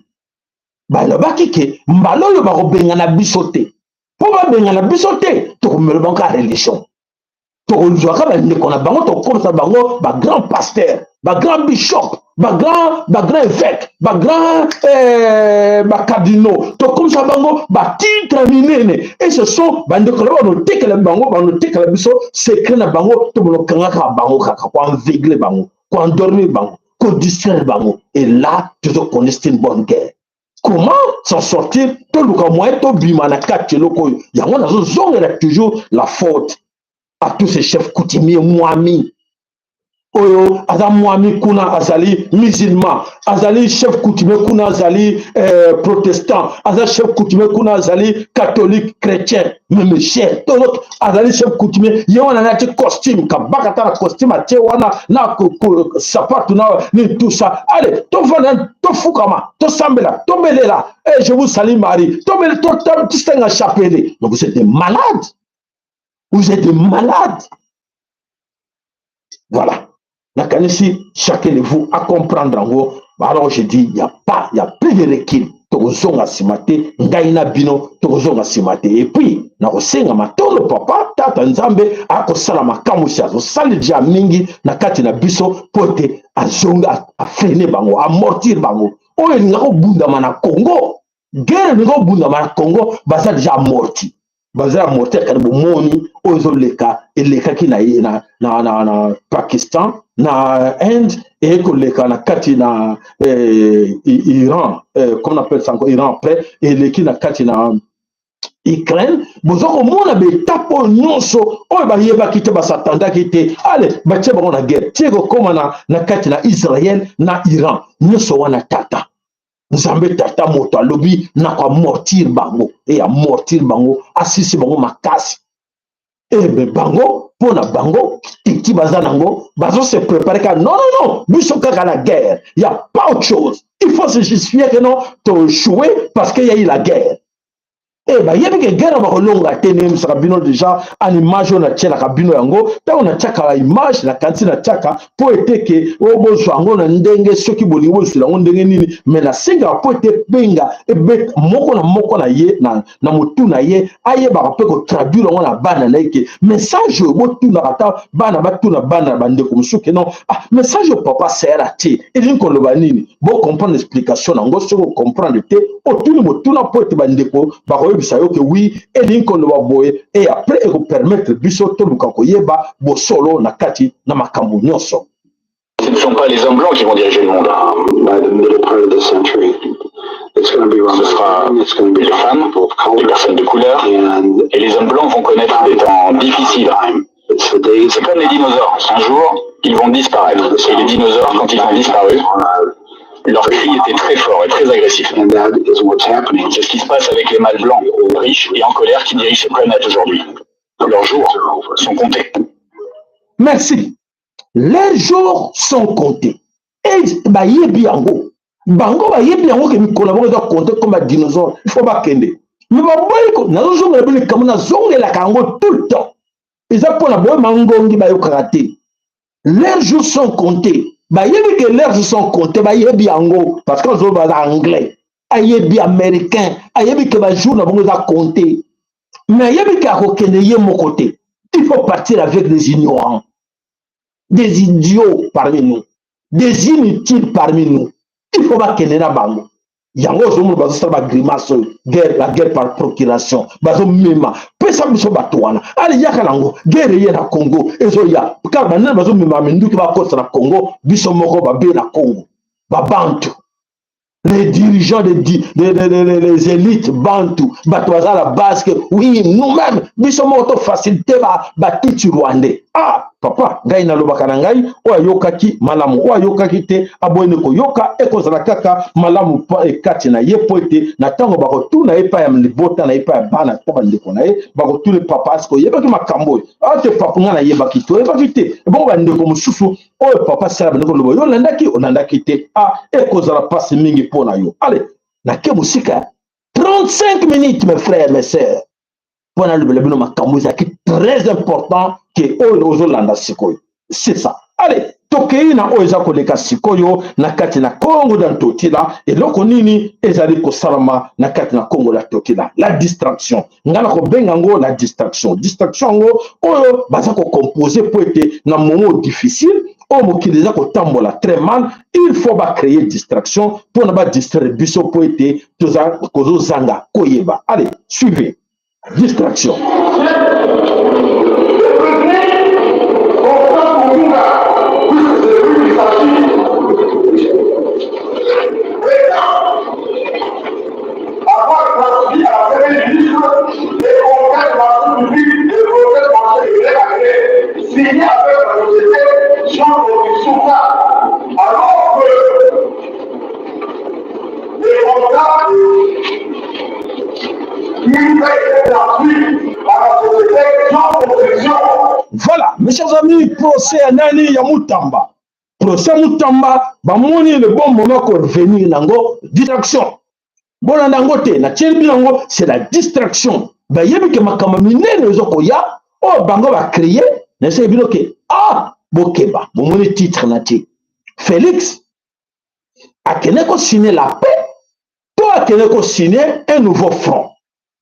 Balobaki ke mbala oyo bakobengana biso te, mpo babengana biso te, tokomela bango ka religion, tokozwaka bandeko na bango, tokomisa bango bagrand pasteur, bagrand bishop, bagrand évêque, bagrand bacardinaux, tokomisa bango batitre minene. Et ce sont bandeko na banotekela bango, banotekela biso secret na bango, to bonokangaka bango kaka koaveugler bango, koendormir bango, kodistraire bango. Et là tozokonde, c'est une bonne guerre. Comment s'en sortir? Toluka moyen tobima na kati eloko oyo. Yango nazozongela toujours la faute à tous ces chefs coutumiers. Mwami oyo aza mwami kuna azali musulman, azali chef coutumier kuna azali protestant, aza chef coutumier kuna azali catholique, chrétien, même chef toloki azali chef coutumier. Ye wana alati costume, kabaka ta na costume atie wana na sapatu na nini, tout ça. Allez, tovanda, tofukama, tosambela, tobelela eh, je vous salue Marie, tobele, tosenga chapelet. Donc vous êtes des malades, vous êtes des malades. Voilà, nakanisi chacun de vous à comprendre yango. Alors je dis, y a pas, y a plus de recul, tokozonga nsima te. Ngai na bino tokozonga nsima te. Et puis nakosenga matondo papa tata Nzambe akosala makamwisi, azosala deja mingi na kati na biso mpo ete azonga, afreiner bango, amortir bango. Oyo elinga kobundama na Congo, guerre elinga kobundama na Congo, baza deja amorti, baza amorti. Akani bomoni oyo ezoleka, elekaki na Pakistan, na Inde, eye koleka na kati na Iran, comment on appelle ça encore, Iran, après eleki na kati na Ukraine. Boza komona baetape oyo nyonso oyo bayebaki te, basatandaki te. Ale batie bango na guerre, tie kokóma na kati na Israel na Iran. Nyonso wana, tata Nzambe, tata moto alobi na koamortir bango, e amortir bango, asisi bango makasi. Ebe bango, mpo na bango titi baza nango, bazose préparer kaka. Non, non, non, biso kaka la guerre, y a pas autre chose. Il faut se justifier que non, toéchoué parce qu'il y a eu la guerre. E bayebi ke guerre bakolonga te. Neyebisaka bino déjà an image oyo natielaka bino yango. Ntango natiaka baimage, nakanisi natiaka mpo ete ke oyo bozwa yango na ndenge soki bolingi bozwela yango ndenge nini, mais nasengaka mpo ete benga ebeta moko na moko na ye na motu na ye, ayebaka mpe kotraduire yango na bana na ye, ke message oyo botunaka ata bana, batuna bana na bandeko mosusu ke non, ah, message oyo papa sayala te elingi koloba nini. Bocomprendre explication nango. Soki ocomprendre te, otuni motuna mpo ete bandeko bakoyebisa yo ke oui, elingi koloba boye. Et après ekopermettre biso toluka koyeba bosolo na kati na makambo nyonso. Ce ne sont pas les hommes blancs qui vont diriger le monde. By the middle part of the century, it's going to be run Ce sera by, it's going to be les femmes, people of color, les personnes de couleur, and et les hommes blancs vont connaître des temps difficiles. It's the days C'est comme les dinosaures. Un jour, ils vont disparaître. Et les dinosaures, quand ils ont disparu, leur cri était très fort et très agressif. And that is what's happening. C'est ce qui se passe avec les mâles blancs, riches et en colère qui dirigent cette planète aujourd'hui. Leurs jours sont comptés. Merci. Les jours sont comptés e bayebi yango, bango bayebi yango ke mikolo na bango eza compté comme badinosaure. Il faut bakende, mais baboyi. Nazozongela bino likambo, nazongelaka yango tout le temps, eza mpona boye mangongi bayokaka te. Leurs jours sont comptés. Bayebi ke leurs jours sont comptés, bayebi yango parce que azoloba, baza anglais, ayebi américain, ayebi ke bajour na bango eza compté. Mais ayebi ke akokende ye moko te, il faut partir avec des ignorants, des idiots parmi nous, des inutiles parmi nous. Il faut bakende na bango. Yango ozomona bazosala bagrimace oyo, guerre, la guerre par procuration. Bazomema, pesa biso bato wana, ale yaka nango. Guerre eye na Congo, ezoya kaka banani? Bazomema minduki, bakosa na Congo, biso moko babe na Congo, babantu. Les dirigeants les élites bantu, bato baza la base que oui, nous-mêmes, biso moko tofacilité batutsi rwandais. Ah papa, ngai nalobaka na ngai, oyo ayokaki malamu, oyo ayokaki te aboyini koyoka, ekozala kaka malamu mpo ekati na ye, mpo ete na ntango bakotuna ye epai ya libota na ye, epai ya bana to bandeko na ye, bakotuna: "Papa, aske oyebaki makambo oyo?" "A te papa, ngai nayebaki te." "Oyebaki te? Ebongo bandeko mosusu oyo papa asala bandeko loba, yo olandaki, olandaki te? A ekozala mpasi mingi mpo na yo." Ale nake mosika 35 minutes, mes frères, mes sœurs, mpo nalobela bino makambo ezalaki très important ke oyo ozolanda sikoyo, c'est ça. Allez, tokei na oyo eza koleka sikoyo na kati na Congo na Ntotila. Eloko nini ezali kosalama na kati na Congo la Totila? La distraction. Ngai na kobenga yango la distraction. Distraction yango oyo baza kocompose mpo ete na moment difficile oyo mokili eza kotambola très mal, il faut bacréer distraction mpona badistraire biso, mpo ete toza kozozanga koyeba. Allez, suivez distraction. Signé avec la société Jean Souka, alors que les contrats qui a été gratuit par la société Jean Construction. Voilà, mes chers amis, procès ya nani? Ya Mutamba. Procès ya Mutamba, bamoni le bon moment korevenir nango. Distraction, bolanda yango te, natieli bino yango, c'est la distraction. Bayebi ke makambo minene eza koya oyo bango bacréer. Naseki bino ke ah, bokeba. Bomoni titre na tie: Félix akende kosigne la paix to akende kosigne un nouveau front.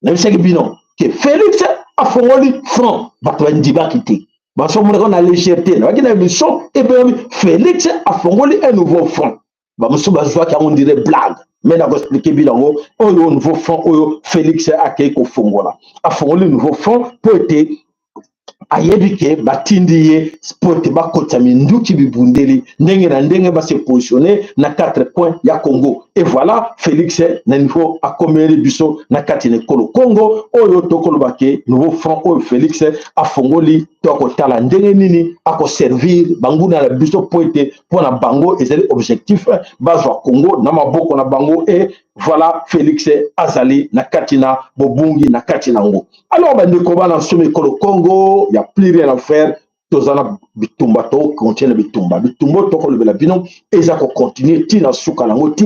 Nayebisaki bino ke Félix afongoli front, bato bandimaki te, basomonaka na légèreté. Nabaki na émission ebengami "Félix afongoli un nouveau front". Bamosusu bazwaki yango ndire blague, mais nakoexpliquer bino yango oyo nouveau front oyo Félix akei kofongola. Afongoli nouveau front mpo ete ayebi ke batindi ye mpo ete bakotisa minduki, bibundeli ndenge na ndenge, base positionne na quatre coins ya Congo. Et voilà, Félix na niveau akomeli biso na kati na ekolo Congo oyo tokoloba ke nouveau front oyo Félix afongoli, to akotala ndenge nini akoservir banguna na biso, mpo ete mpo na bango ezali objectif bazwa Congo na maboko na bango. Et voilà, Félix azali na kati na bobungi na kati na yango. Alors bandeko bana nsomi ekolo Congo, ya plus rien à faire, toza na bitumba, tokocontinue na bitumba. Bitumba oyo tokolobela bino eza kocontinue ntina suka nango, ti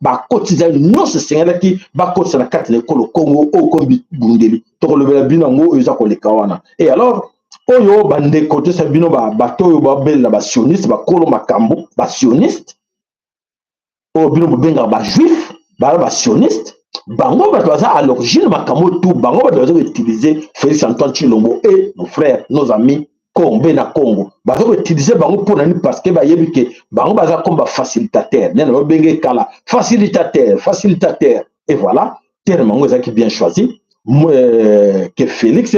bakotisa nyonso esengelaki bakotisa na kati na ekolo Congo oyo komi bibundeli. Tokolobela bino yango oyo eza koleka wana. Et alors oyo bandeko, tosa bino bato oyo babelela basioniste, bakolo makambo basioniste oyo bino bobengaka bajuif, baza basioniste. Bango bato baza à l'origine makambo tu. Bango bato baza koutiliser Félix Antoine Tshilombo et nos frères, nos amis Kombe na Congo. Baza koutiliser bango mpona nini? Parce que bayebi ke bango baza comme bafacilitateur, nde na babenge kala facilitateur, facilitateur. Et voilà, terme yango ezalaki bien choisi, ke Félix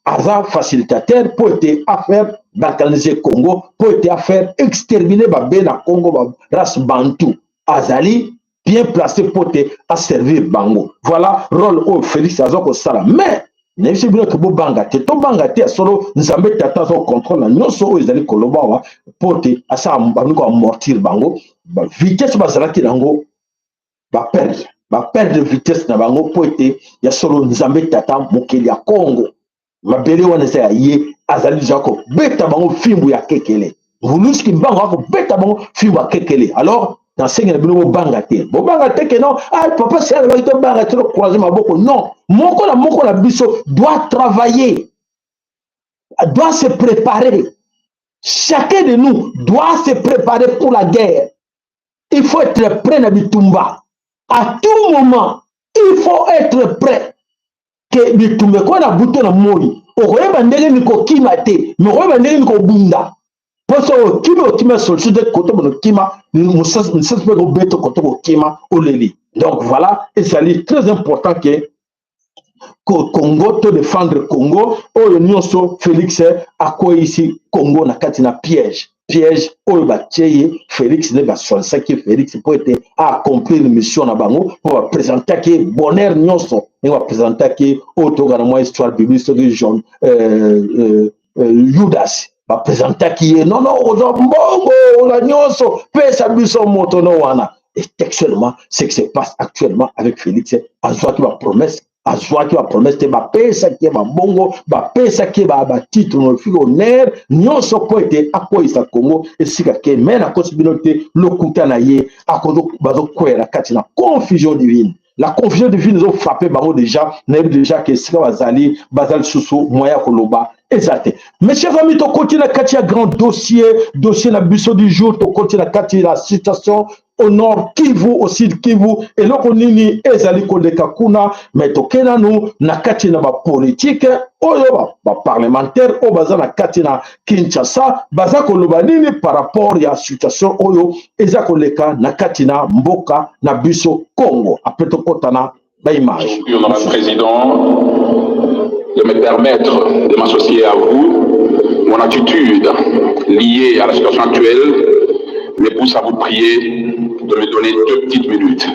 aza facilitateur mpo ete afaire balkaniser Congo, mpo ete afaire exterminer babe na Congo, barace bantu. Azali bien placé mpo te aservir bango. Voilà rôle oyo Félix aza kosala. Mais nayebisi bino ke bobanga te, tobanga te. Ya solo, Nzambe Tata aza kocontrôle na nyonso oyo ezali koloba awa, mpo te asala bango koamortir bango vitesse bazalaki nango, baperdre vitesse na bango, mpo ete ya solo Nzambe Tata mokeli ya Congo, mabele wana eza ya ye, azali deja kobeta bango fimbu ya kekele. Mvuluzi Kimbangu akobeta bango fimbu ya kekele. Alors nasengi na bino, bobanga te, bobanga te ke non, ah papa se alobaki tobanga te, tocroise maboko. Non, moko na moko na biso doit travailler, doit se préparer. Chacun de nous doit se préparer pour la guerre. Il faut être prêt na bitumba. À tout moment il faut être prêt ke bitumba ekoya na butu na moi. Okoyeba ndenge nini kokima te, me okoyeba ndenge nini kobunda, mpo soki okimi, okima solution te. Koto bono okima, mosasi mpe kobeta koto kokima, oleli. Donc voilà, ezali très important ke Congo to défendre Congo oyo nyonso. Félix akweyisi Congo na kati na piège. Piège oyo batie ye Félix nde baswanisaki ye Félix mpo ete accomplir mission na bango, mpo bapresentaki ye bonheur nyonso ndenge bapresentaki ye oyo toyoka na mwa histoire biblique soki Jean Judas bapresentaki ye non non, ozwa mbongo, oza nyonso, pesa biso moto no wana. Et textuellement, ce qui se passe actuellement avec Félix, azwaki bapromesse, azwaki bapromesse te, bapesaki ye bambongo, bapesaki ye batitre honorifique, honneur nyonso mpo ete akweyisa Congo esika ke. Me nakosi bino te, lokuta na ye, bazokwela kati na confusion divine. La confusion divine ezofrappe bango déjà. Nayebi déjà ke esika bazali, baza lisusu moyen ya koloba eza te. Mes chers amis, tokoti na kati ya grand dossier, dossier na biso du jour. Tokoti na kati ya situation au Nord Kivu, au Sud Kivu, eloko nini ezali koleka kuna. Me toke nanu na kati na bapolitike oyo, baparlementaire oyo baza na kati na Kinshasa, baza koloba nini par rapport ya situation oyo eza koleka na kati na mboka na biso Congo. Après tokɔta na baimage. Honorable Président, de me permettre de m'associer à vous. Mon attitude liée à la situation actuelle me pousse à vous prier de me donner 2 petites minutes.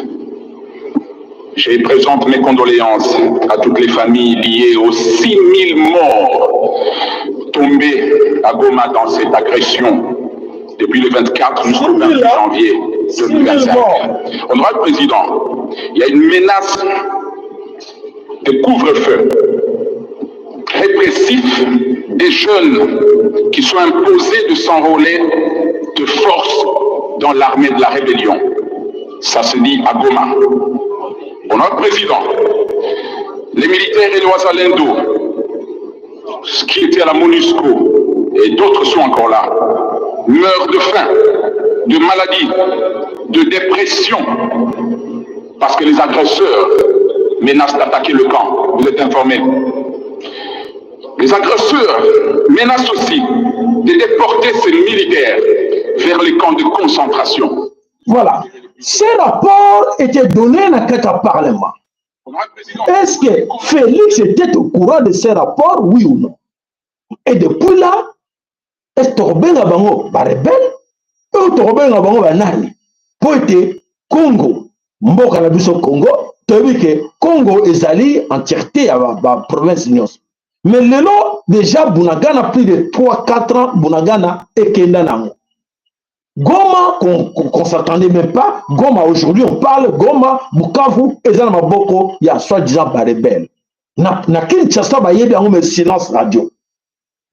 Je présente mes condoléances à toutes les familles liées aux 6000 morts tombés à Goma dans cette agression depuis le 24 jusqu'au 28 janvier 2025. Honorable Président, il y a une menace de couvre-feu répressif des jeunes qui sont imposés de s'enrôler de force dans l'armée de la rébellion. Ça se dit à Goma. Honorable Président, les militaires et les Wazalendo, qui étaient à la MONUSCO, et d'autres sont encore là, meurent de faim, de maladie, de dépression, parce que les agresseurs menacent d'attaquer le camp. Vous êtes informés. Les agresseurs menacent aussi de déporter ces militaires vers les camps de concentration. Voilà. Ces rapports étaient donnés dans le Parlement. Est-ce que Félix était au courant de ces rapports, oui ou non? Et depuis là, est-ce que tokobenga bango barebelle oyo, tokobenga bango banani? Mpo ete Congo, mboka na biso Congo, toyebi ke Congo ezali entièreté ya baprovince nyonso. Mais lelo déjà Bunagana, plus de 3 4 ans, Bunagana ekenda nango. Goma, qu'on s'attendait même pas. Goma, aujourd'hui, on parle Goma, Bukavu, eza na maboko ya soi-disant barebelle. Na Kinshasa, bayebi yango, mais silence radio.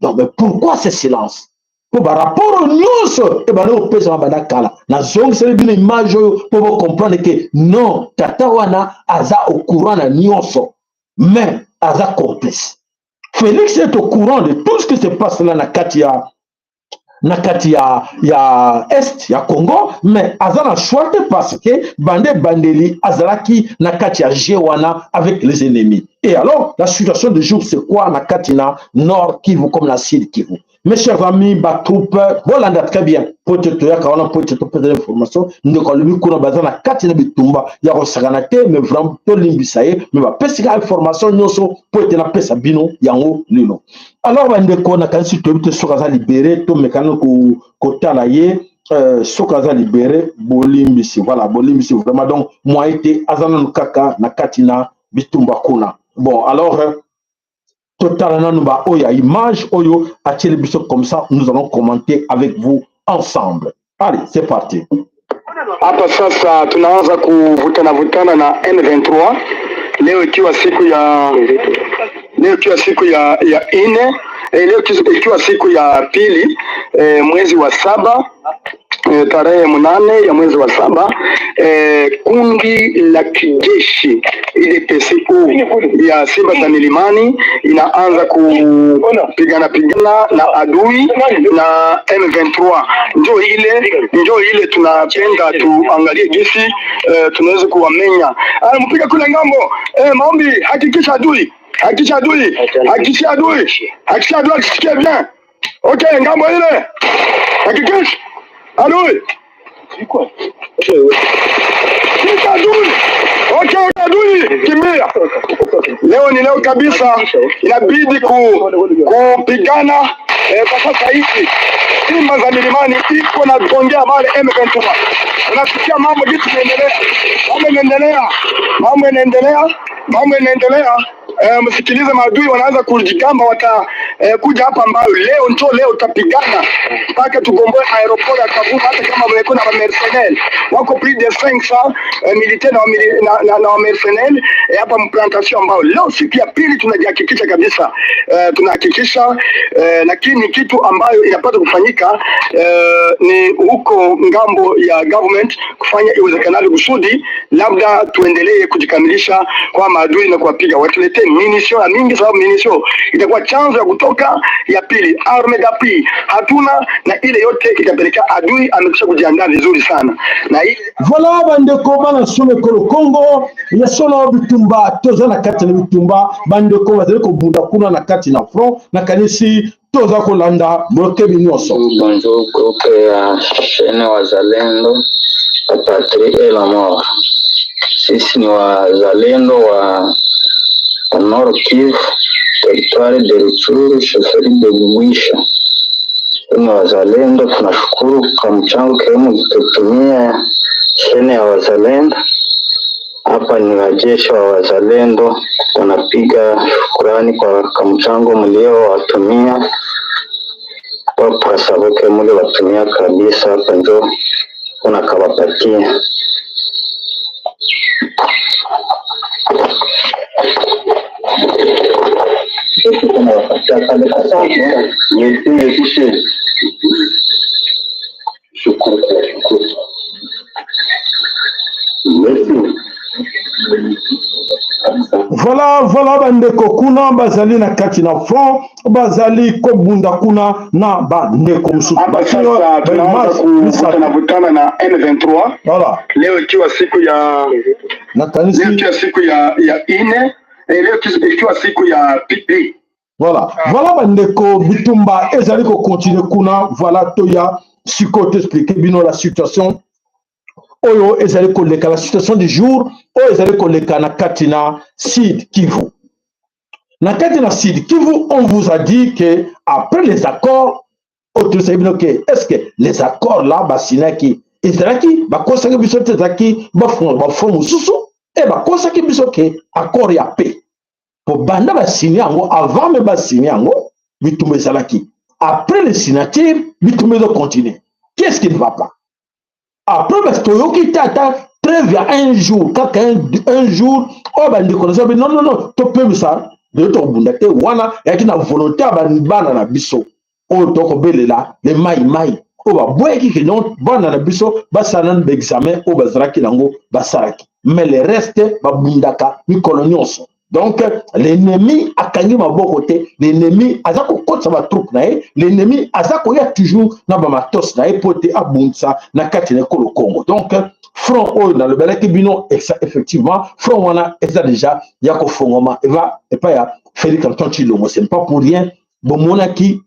Donc, mais pourquoi ce silence? Po barapport nyonso ebanda kopesama banda kala. Nazongiseli bino image oyo mpo bocomprendre ke non, tata wana aza au courant na nyonso, mais aza complice. Félix est au courant de tout ce qui se passe là na kati ya Est ya Congo, mais aza na choix te, parce que bande bandeli azalaki na kati ya jeu wana avec les ennemis. Et alors, la situation du jour, c'est quoi na kati na Nord Kivu comme na Sud Kivu? Mes chers amis, batroupe bolanda très bien po ete toyaka wana po ete topesa information. Ndeko alobi kuna baza na kati na bitumba ya kosakana te, mais vraiment tolimbisa ye, mais bapesika information nyonso po ete napesa bino yango lelo. Alors bandeko, nakanisi toyebi te soki aza libéré. Tomekana kotala ye soki aza libéré. Bolimbisi, voilà, bolimbisi vraiment. Donc moyen te, aza nanu kaka na kati na bitumba kuna. Bon, alors totala nanu ba oyo ya image oyo atieli biso, comme ça nous allons commenter avec vous ensemble. Allez, c'est parti. Hapa sasa tunaanza kuvutana vutana na M23 leo ikiwa siku ya ine, leo ikiwa siku ya pili, mwezi wa saba, tarehe 8 ya mwezi wa saba, kundi la kijeshi UDPS-U ya Simba za Milimani inaanza kupigana pigana na adui na M23. Njo ile tunapenda tuangalie gisi tunaweza kuwamenya. Mpika kule ngambo, maombi, hakikisha adui, hakikisha adui, hakikisha adui, hakikisha adui akisikie bien. Okay, ngambo ile, hakikisha adui. Shika adui. Okay, adui kimbia. Leo ni leo kabisa, inabidi kupigana kwa sasa hivi. Simba za milimani iko na gongea pale M23. Unasikia mambo jinsi inaendelea, mambo inaendelea, mambo inaendelea, mambo inaendelea. E, msikilize, maadui wanaanza kujigamba wata e, kuja hapa ambayo leo njo leo tutapigana mpaka tugomboe aéroport ya Kavumu, hata kama wamekuwa na mercenaires wako plus de 500 militaires na mercenaires hapa mplantation, ambao leo siku ya pili tunajihakikisha kabisa, tunahakikisha lakini kitu ambayo inapaswa kufanyika ni huko ngambo ya government kufanya iwezekanavyo kusudi labda tuendelee kujikamilisha kwa maadui na kuwapiga, watuletee munition ya mingi, sababu munition itakuwa chanzo ya kutoka. Ya pili, arme d'appui hatuna, na ile yote itapelekea adui amekwisha kujiandaa vizuri sana na ile. Voilà, bandeko bana solo ekolo Congo, ya solo bitumba, toza na kati na bitumba. Bandeko bazali kobunda kuna na kati na front, nakanisi toza kolanda bokebi nyonso. Bonjour, groupe ya chaîne Wazalendo, la patrie et la mort. Sisi ni wazalendo wa Nord Kivu, territoire de Rutshuru, chefferie de Bwisha. Ni wazalendo, tunashukuru kwa mchango kiwemo kutumia chaîne ya Wazalendo. Hapa ni wajeshi wa wazalendo wanapiga shukurani kwa mchango mliowatumia kwa prasaboke mule watumia kabisa, hapa njo unakawapatia. Tunawapatia pale. Asante. Merci, merci chef. Shukuru, shukuru. Merci. Voilà, bandeko kuna bazali na kati na front, bazali kobunda kuna na bandeko mosusu. Hapa sasa tunaanza kuvutana vutana na M23. Voilà. Leo ikiwa siku ya Nakanisi leo ikiwa siku ya ine, leo ikiwa siku ya pili. Voilà, bandeko, bitumba ezali kocontinue kuna. Voilà, toya sikoyo toexplique bino la situation oyo ezali koleka, la situation du jour oyo ezali koleka na kati na Sud Kivu. Na kati na Sud Kivu, on vous a dit que après les accords oyo tosali bino ke, est ce que les accords là basinaki ezalaki, bakosaki biso te? Ezalaki bafunga bafond mosusu e bakosaki biso ke accord ya paix, po banda basini yango, avant me basini yango, bitumba ezalaki. Après les signatures, bitumba ezocontinue. Qu'est-ce qui ne va pas après? Parce toyoki te ata trêve ya un jour, kaka un jour oyo bandeko na biso, non, non, non, topemisa lelo, tokobunda te. Wana eyaki na volonté ya bana na biso oyo tokobelela le mai mai, oyo babweki ke non, bana na biso basala nanu baexamen oyo bazalaki nango basalaki, mais le reste babundaka mikolo nyonso. Donc l'ennemi akangi maboko te, l'ennemi aza kokotisa batroupe na ye, l'ennemi aza koya toujours na bamatos na ye mpo te abundisa na kati na ekolo Congo. Donc front oyo nalobelaki bino, effectivement front wana eza déjà ya kofongwama, eva epai ya Félix Antoine Tshilombo. Ce n'est pas pour rien bomonaki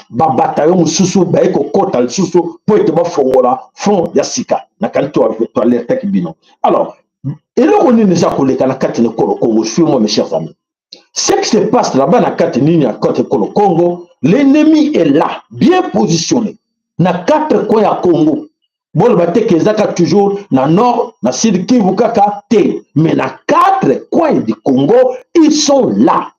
babataillon mosusu baye kokɔta lisusu mpo ete bafongola front ya sika. Nakani toalertaki bino. Alors, eloko nini eza koleka na kati na ekolo Congo? Suis-moi, mes chers amis, ce qui se passe là-bas na kati nini ya kati ekolo Congo, l'ennemi est là, bien positionné na quatre coins ya Congo. Boloba te ke ezaka toujours na nord, na Sud Kivu kaka te, mais na quatre coins du Congo, ils sont là.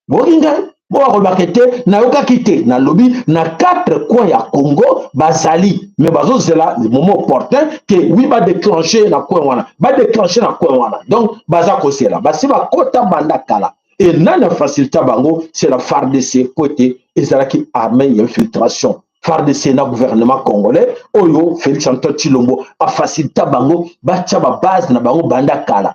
Boyoki ngai, boya kolobaka te nayokaki te. Nalobi na quatre coins ya Congo bazali, mais bazozela le moment opportun ke oui, badéclenche na coin wana, badéclenche na coin wana. Donc baza kozela, basi bakota banda kala. E nani afacilita bango? C'est la FARDC, po ete ezalaki armée ya infiltration. FARDC na gouvernement congolais oyo Félix Antoine Tshilombo afacilita bango, batia babase na bango banda kala.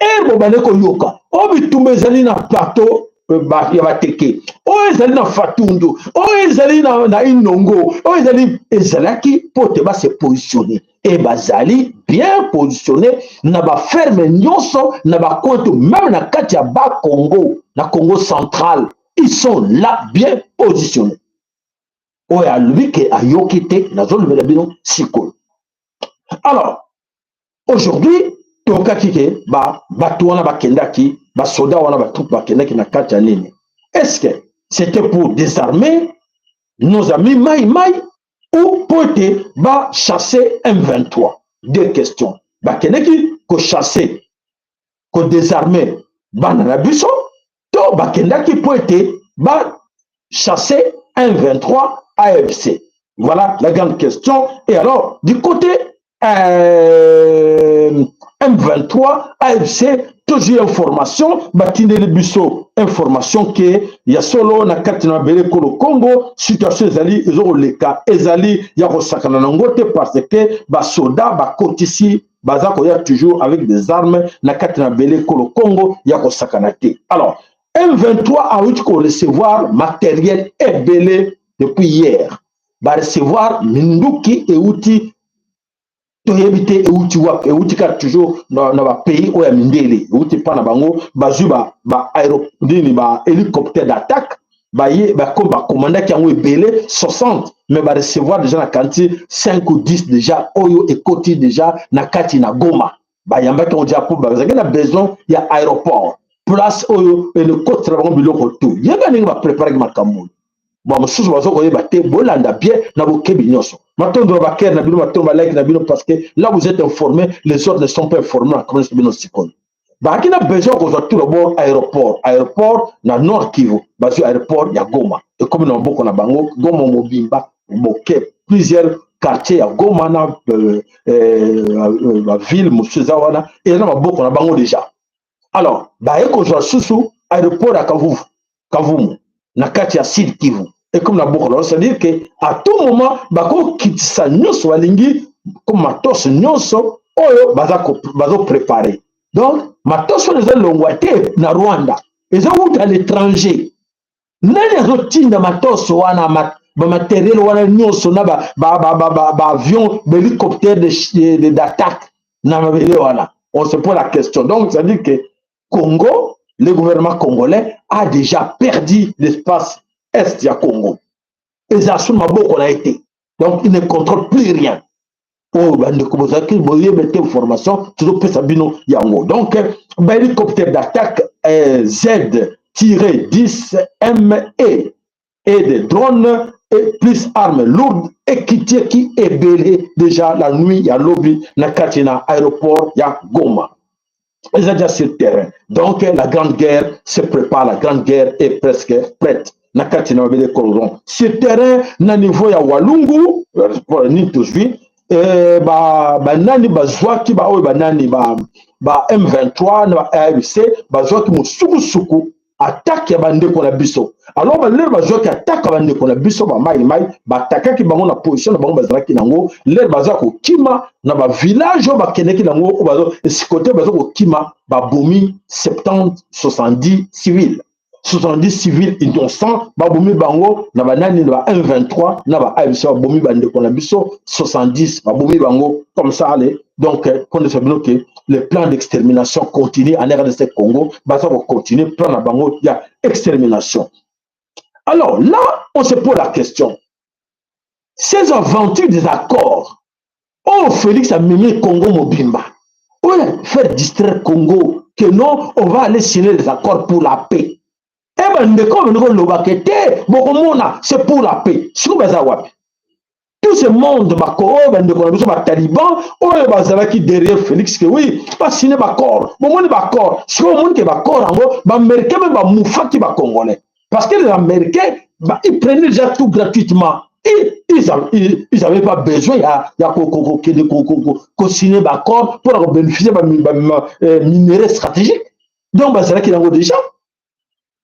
Ere bobande koyoka oyo bitumba ezali na plateau ya Bateke, oyo ezali na Fatundu, oyo ezali na Inongo, oyo ezali, ezalaki mpo te base positionne. E bazali bien positionné na baferme nyonso, na bacoin to même na kati ya Bakongo, na Congo Central, ils sont là, bien positionnés. Oyo alobi ke ayoki te, nazolobela bino sikoyo. Alors aujourd'hui tokaki ke bato wana bakendaki, basoda wana, batroupe bakendaki na kati ya nini? Est ce que c'était pour désarmer? Nos amis Mai Mai ou mpo ete bachasse M23? Deux questions. Bakendeki kochasse, kodésarme bana na biso, to bakendaki mpo ete bachasse M23 AFC? Voilà la grande question. Et alors, du côté M23 AFC, tozwi information, batindeli biso information ke ya solo, na kati na mabele ekolo Congo, situation ezali ezokoleka, ezali ya kosakana nango te, parce que basoda bakotisi, baza koya toujours avec des armes na kati na mabele ekolo Congo, ya kosakana te. Alors, M23 awuti korecevoir matériel ebele depuis hier. Barecevoir minduki euti, toyebi te euti wapi, euti kaka toujours na bapays oyo ya mindele, euti mpa na bango. Bazwi ba, ba aéro, nini, ba hélicoptère d'attaque, baye bakomandaki yango ebele, 60, mais barecevoir déjà na kanti 5 ou 10 déjà oyo ekoti déjà na kati na Goma. Bayambaki yango déjà mpo bazalaki na besoin ya aéroport, place oyo elekotela bango biloko. Tu yeba ndenge bapreparaki makambo oyo. Bamosusu baza koyeba te. Bolanda bien na bokebi nyonso. Matondo na bacœur na bino, matondo balike na bino, parce que là vous êtes informés, les autres ne sont pas informés. Na commence bino sikoyo, bazalaki na besoin kozwa tout d'abord aéroport, aéroport na Nord Kivu. Bazwi aéroport ya Goma, ekomi na maboko na bango. Goma mobimba, boke plusieurs quartier ya Goma na baville mosusu eza wana, eza na maboko na bango déjà. Alors, baye kozwa susu aéroport ya Kavuvu, Kavumu na kati ya Sud Kivu, ekomi na maboko na bango. C'est-à-dire que à tout moment bakokitisa nyonso balingi, comme matos nyonso oyo bazoprépare. Donc matos wana eza longwa te na Rwanda, eza wuta à l'étranger. Nani azotinda matos wana, bamatériel wana nyonso na baavion, bahélicoptère d'attaque na mabele wana? On se pose la question. Donc c'est à dire que Congo, le gouvernement congolais a déjà perdu l'espace est ya Congo, eza so maboko na ye te. Donc il ne contrôle plus rien. Oyo bandeko bozalaki boyeba te, information tozopesa bino yango. Donc bahélicoptère d'attaque Z-10 ME et des drones et plus armes lourdes ekitiaki ebele déjà la nuit ya lobi na kati na aéroport ya Goma, eza déjà sur terrain. Donc la grande guerre se prépare, la grande guerre est presque prête na kati na mabele colon sur terrain na niveau ya Walungu. Nini tozwi? Banani bazwaki baoyo, banani ba M23 na ba AFC bazwaki mosukusuku attaque ya bandeko na biso. Alors, balere bazwaki attaque ya bandeko na biso bamaimai, batakaki bango na position na bango bazalaki nango. Lere baza kokima na bavillage oyo bakendeki nango, oyo esikote baza kokima, babomi 70, 70 civil, 70 civils innocents babomi bango na banani, na ba M23 na ba AFC. Babomi bandeko na biso 70, babomi bango comme ça. Allez, donc kondesa bino ke le plan d'extermination continue en RDC Congo. Baza kocontinue plan na bango ya extermination. Alors là, on se pose la question: ces aventures des accords oyo Félix amemi Congo mobimba, oyo faire distraire Congo que non, on va aller signer des accords pour la paix, e bandeko bandi kolobaka te, bokomona c'est pour la paix. Sikoyo baza wapi tout ce monde bako oyo bandeko na biso bataliban oyo bazalaki derrière Félix ke oui, basine baaccord? Bomoni baaccord sikoyo, omoni ke baaccord yango, baaméricain mpe bamufaki bacongolais, parce que les Américains, bah, ils prenaient déjà tout gratuitement. Ils n'avaient pas besoin ya kokende kosigner baaccord mpona kobénéficier baminerai stratégique. Donc bazalaki yango déjà.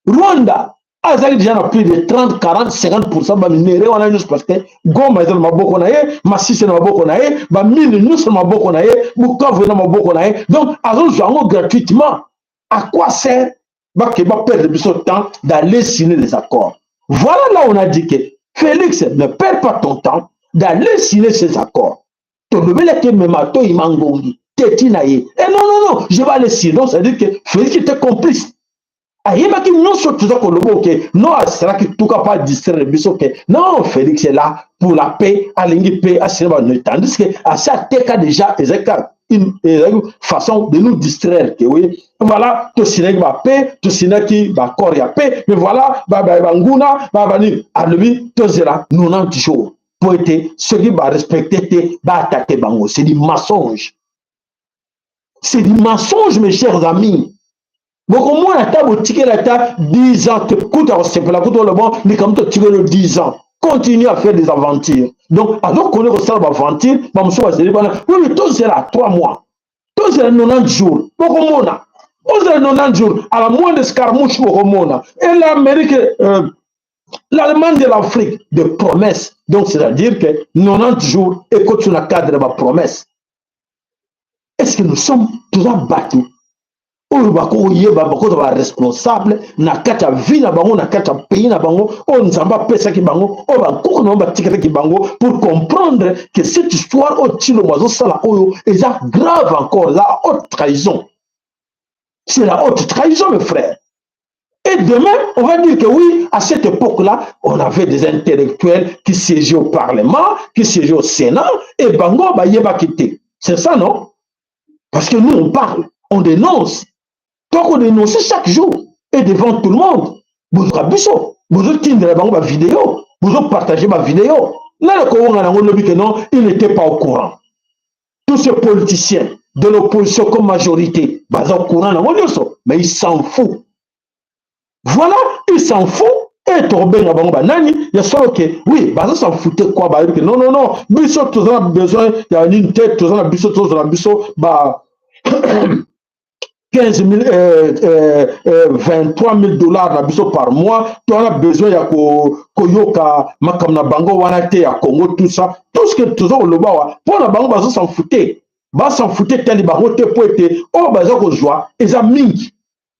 Rwanda azalaki déjà na plus de 30, 40, 50 baminerai wana nyonso, parce que Goma eza na maboko na ye, Masisi na maboko na ye, bamine nyonso na maboko na ye, Bukavu na maboko na ye. Donc azozwa yango gratuitement. À quoi sert bake baperdre biso temps d'aller signer les accords? Voilà là on a dit que Félix ne perd pas ton temps d'aller signer ces accords. Tolobelaki mema toyima ngongi teti na ye et non, non, non, je vais aller signer. Donc ça veut dire que Félix était complice, ayebaki nyonso toza koloba oke non, asalaki tuka pa distraire biso ke non, Félix est là pour la paix, alingi mpe asine ba, tandis que asi ateka déjà. Ezalaki une façon de nous distraire que oui, Voilà, tosinaki bapaix, tosinaki baaccord ya paix, mais voilà, banguna babani alobi tozela 90 jours po ete soki barespecte te, baattaquer bango. C'est du mensonge, c'est du mensonge, mes chers amis. Bokomona ata botikeli ata 10 ans te, kuta kosepela, kuta oloba likambo totikeli 10 ans, continue à faire des aventures. Donc azokone kosala baaventure, bamosusu bazali bana oyo tozela 3 mois, tozela 90 jours, bokomona, ozela 90 jours, à la moindre escarmouche bokomona. Et l'Amérique, l'Allemagne de l'Afrique de promesses. Donc c'est-à-dire que 90 jours ekoti na cadre ya bapromesse. Est-ce que nous sommes, toza bato oyo bakoyeba, bakozwa baresponsable na kati ya vie na bango, na kati ya pays na bango oyo Nzambe apesaki bango, oyo bankoko na bango batikelaki bango, pour comprendre que cette histoire oyo Tshilombo azosala oyo eza grave encore, eza haute trahison? C'est la haute trahison, mes frères. Et demain, on va dire que oui, à cette époque-là, on avait des intellectuels qui siégeaient au Parlement, qui siégeaient au Sénat, et bango, bayebaki te. C'est ça, non? Parce que nous, on parle, on dénonce. Donc, on dénonce chaque jour, et devant tout le monde. Vous biso, vous tindela bango ba vidéo, vous partagez ma vidéo. Là, le que non, il n'était pas au courant. Tous ces politiciens de l'opposition comme majorité, baza au courant, mais ils s'en foutent. Voilà, ils s'en foutent. Et tokobenga bango banani? Ya solo ke oui, baza s'en foutre quoi. Bayebi ke non, non, non, biso toza na besoin ya nini te, toza na biso, tozala biso ba 15 000, 23 000 $ na biso par mois. Toza na besoin ya koyoka makambo na bango wana te ya Congo, tout ça, tout ce que toza koloba wa mpo na bango. Bazo s'en foutre, bas'en foutre tali bango te, mpo ete oyo baza kozwa eza mingi.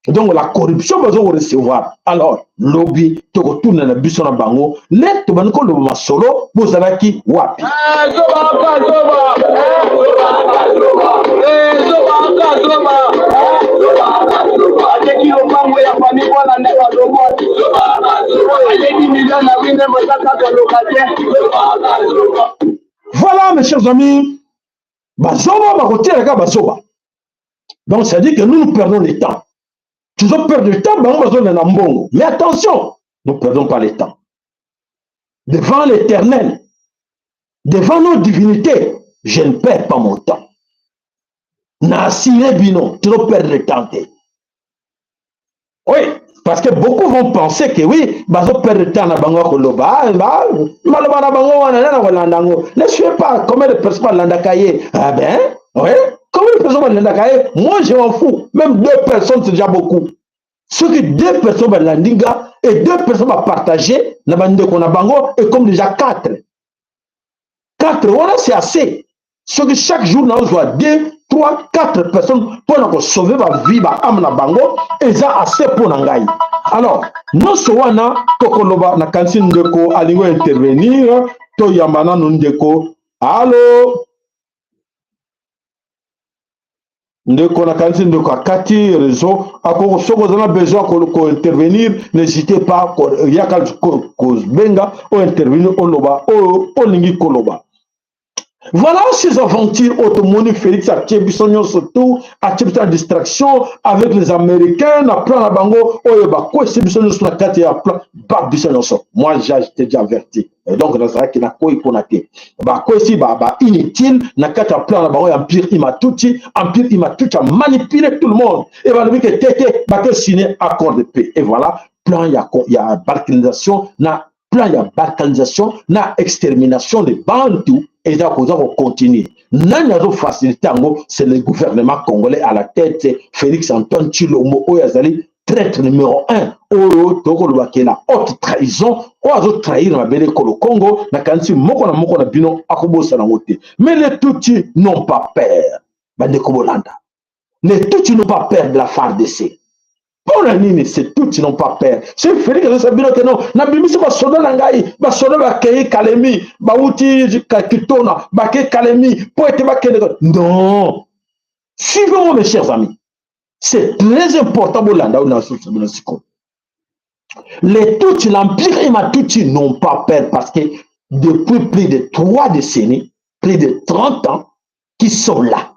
Donc la corruption baza korecevoir. Alors lobi tokotuna na biso na bango le tobandi koloba masolo, bozalaki wapi? Zoba, zoba, zoba, zoba, ateki lopango ya famille mpona nde balobo aleki milio na wine mozaka koloka te. Voilà, mes chers amis, bazoba bakotielaka bazoba. Donc c'est à dire que nous, nous perdons le temps, toujours perdre le temps, bango bazolanda mbongo. Mais attention, nous ne perdons pas le temps. Devant l'Éternel, devant nos divinités, je ne perds pas mon temps. Na assuré bino, trop perdre le temps te. Oui, parce que beaucoup vont penser que oui, bazo perdre le temps na bango koloba maloba na bango wana, nana kolanda yango. Ne suivez pas. Combien de personnes balandaka ye? Ah ben oui, combien de personnes balandaka ye? Moi, je m'en fous. Même deux personnes, c'est déjà beaucoup. Soki deux personnes balandi nga et deux personnes bapartage na bandeko na bango, et comme déjà quatre, quatre wana, c'est assez. Soki chaque jour nazozwa deux, trois, quatre personnes mpona kosauver bavie, baâme na bango, eza assez mpo na ngai. Alors nyonso wana tokoloba. Nakanisi ndeko alingi intervenir, toyamba nanu ndeko. Allo, ndeko? Nakanisi ndeko akati réseau. Akoko, soki oza na besoin kointervenir, n'hésitez pas, yaka kobenga, ointervenir, oloba oyo olingi koloba. Voilà ces aventures oyo tomoni Félix atie biso nyonso, tout atie biso na distraction avec les Américains na plan na bango oyo bakwesi biso nyonso na kati ya plan ba biso nyonso. Moi, j'étais déjà averti et donc nazalaki nakwei mpona te bakwesi ba inutile na kati ya plan na bango ya empire Hima-Tutsi. Empire Hima-Tutsi a manipulé tout le monde et balobi ke te te, bake signer accord de paix. Et voilà plan ya balkanisation, na plan ya balkanisation na extermination de Bantu eza koza kocontinue. Nani azofacilite yango? C'est le gouvernement congolais, à la tête Félix Antoine Tshilombo, oyo azali traître numéro 1, oyo tokolobaki la haute trahison, oyo azotrahir na mabele ekolo Congo. Nakanisi moko na moko na bino akobosana yango te. Mais les Tutsi n'ont pas peur. Bandeko bolanda, les Tutsi n'ont pas peur de la FARDC. Mpona nini c'est Tutsi n'ont pas peur? C'est Félix azosala bino ke non, nabimisi basoda na ngai, basoda bakei Kalemi, bauti Kitona, bakei Kalemi mpo ete bakende. Non, suivez-moi, mes chers amis, c'est très important. Bolanda oyo na sikoyo. Les Tutsi, l'empire Hima-Tutsi n'ont pas peur parce que depuis plus de 3 décennies, plus de 30 ans, qui sont là,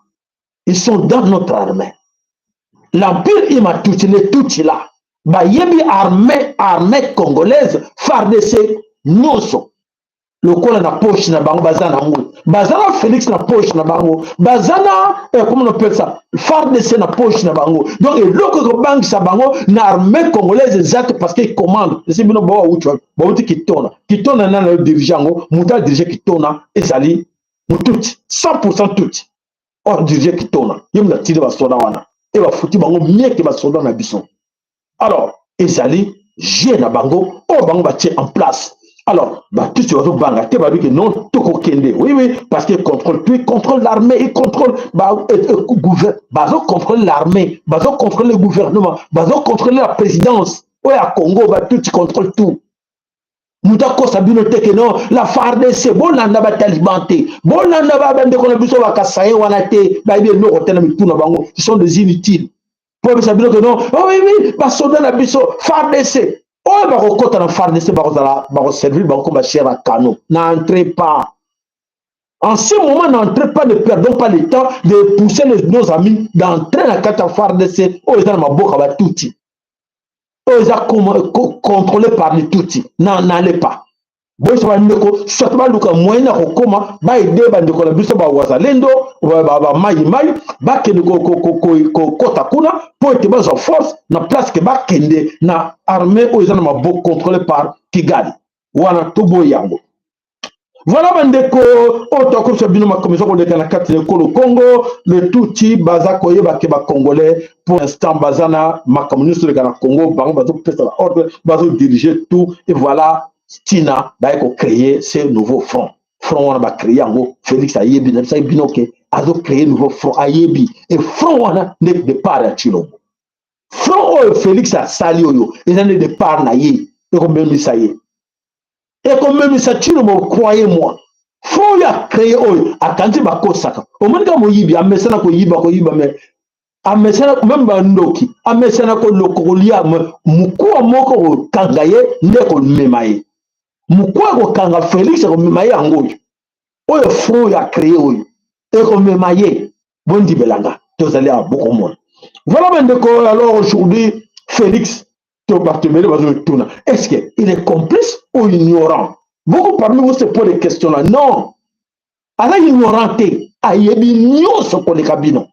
ils sont dans notre armée. L'empire Hima Tutsi, les Tutsi là, bayebi armée, armée congolaise, FARDC nyonso lokola na poche na bango. Baza na yango, baza na Félix na poche na bango, baza na comment on appelle ça, FARDC na poche na bango. Donc eloko ekobangisa bango na armée congolaise eza te, parce que commande esi bino bawauti, bauti Kitona. Kitona nani ayo dirige yango? Moto adirige Kitona ezali Motutsi, 100 Tutsi. Oyo dirige Kitona, ye moto atindi basoda wana e bafuti bango mieke, basoda na biso. Alors ezali jeu na bango oyo bango batie en place. Alors Batutsi bazobanga te, babi ke non, tokokende. Oui, parce que contrôle tout, il contrôle l'armée, il contrôle ba, bazocontrôle l'armée, bazocontrôle le gouvernement, bazocontrôle la présidence oyo ya Congo. Batutsi contrôle tout. Moto akosa bino te ke non, la FARDC. Bolanda bataliban te, bolanda bandeko na biso bakasaye wana te, bayebi eloko te na mitu na bango, ce sont des inutiles. Po bisa bino ke non, oh oui, basoda na biso FARDC oyo bakokɔta na FARDC, bakozala, bakoservir bango comme bachair à canon. N'entrez pas en ce moment, n'entrez pas, ne perdons pas le temps de pousser nos amis d'entrer na kati ya FARDC oyo eza na maboko ya Batutsi, oyo eza contrôlé par les Tutsi. N'allez pas. Boyesa bandeko soit baluka moyen ya kokóma, baaider bandeko na biso bawazalendo, bamaimai, bakende kokɔta kuna mpo ete bazwa force na place ke bakende na armée oyo eza na maboko, contrôlé par Kigali wana. Toboyi yango. Voilà bandeko oyo toakomisa bino makambo eza koleka na kati ya ekolo Congo. Le Tutsi baza koyeba ke Bacongolais pour l'instant baza na makambo nyonso oleka na Congo, bango bazopesa baordre, bazodirige tout. Et voilà ntina baye kocréer ce nouveau front. Front wana bacréer yango, Félix ayebi na bisaki bino ke azocréer nouveau front, ayebi. E front wana nde départ ya Tshilombo. Front oyo Félix asali oyo eza nde départ na ye, ekomemisa ye, ekomemisa Tshilombo, croyez moi. Front oyo acréer oyo akanisi bakosaka, omoni kaka moyibi amesana koyiba, koyiba, mais amesana même bandoki, amesana koloko kolia. Mokuwa moko kokanga ye nde komema ye, mokuwa kokanga Félix ekomema ye. Yango oyo, oyo front oyo acréer oyo ekomema ye, bondibelanga, tozali awa, bokomona. Voilà bandeko. Alors aujourd'hui Félix, to bato ebele bazotuna: est ce que il est complice ou ignorant? Beaucoup parmi vous se posent des questions là. Non, aza ignorant te, ayebi nyonso koleka bino,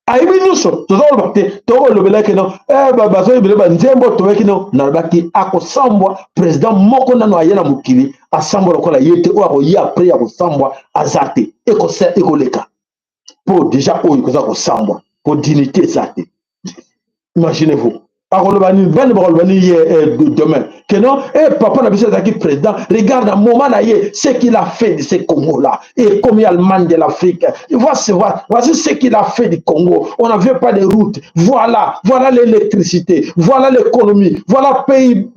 ayebi nyonso. Toza koloba te, tokolobelaki no bazoyebele banzembo, toyaki no, nalobaki akosambwa. Président moko nano aye na mokili asambwa lokola ye te. Oyo akoya après ya kosambwa aza te, ekoleka mpo déjà oyo koza kosambwa po dignité eza te. Imaginez-vous, akoloba nini? Bani bakoloba nini ye demain que non, papa na biso azalaki président, regarde na moment na ye ce qu'il a fait de ce Congo là et comme Allemagne de l'Afrique. Voici, voici ce qu'il a fait du Congo. On n'avait pas de route, voilà, voilà l'électricité, voilà l'économie, voilà pays,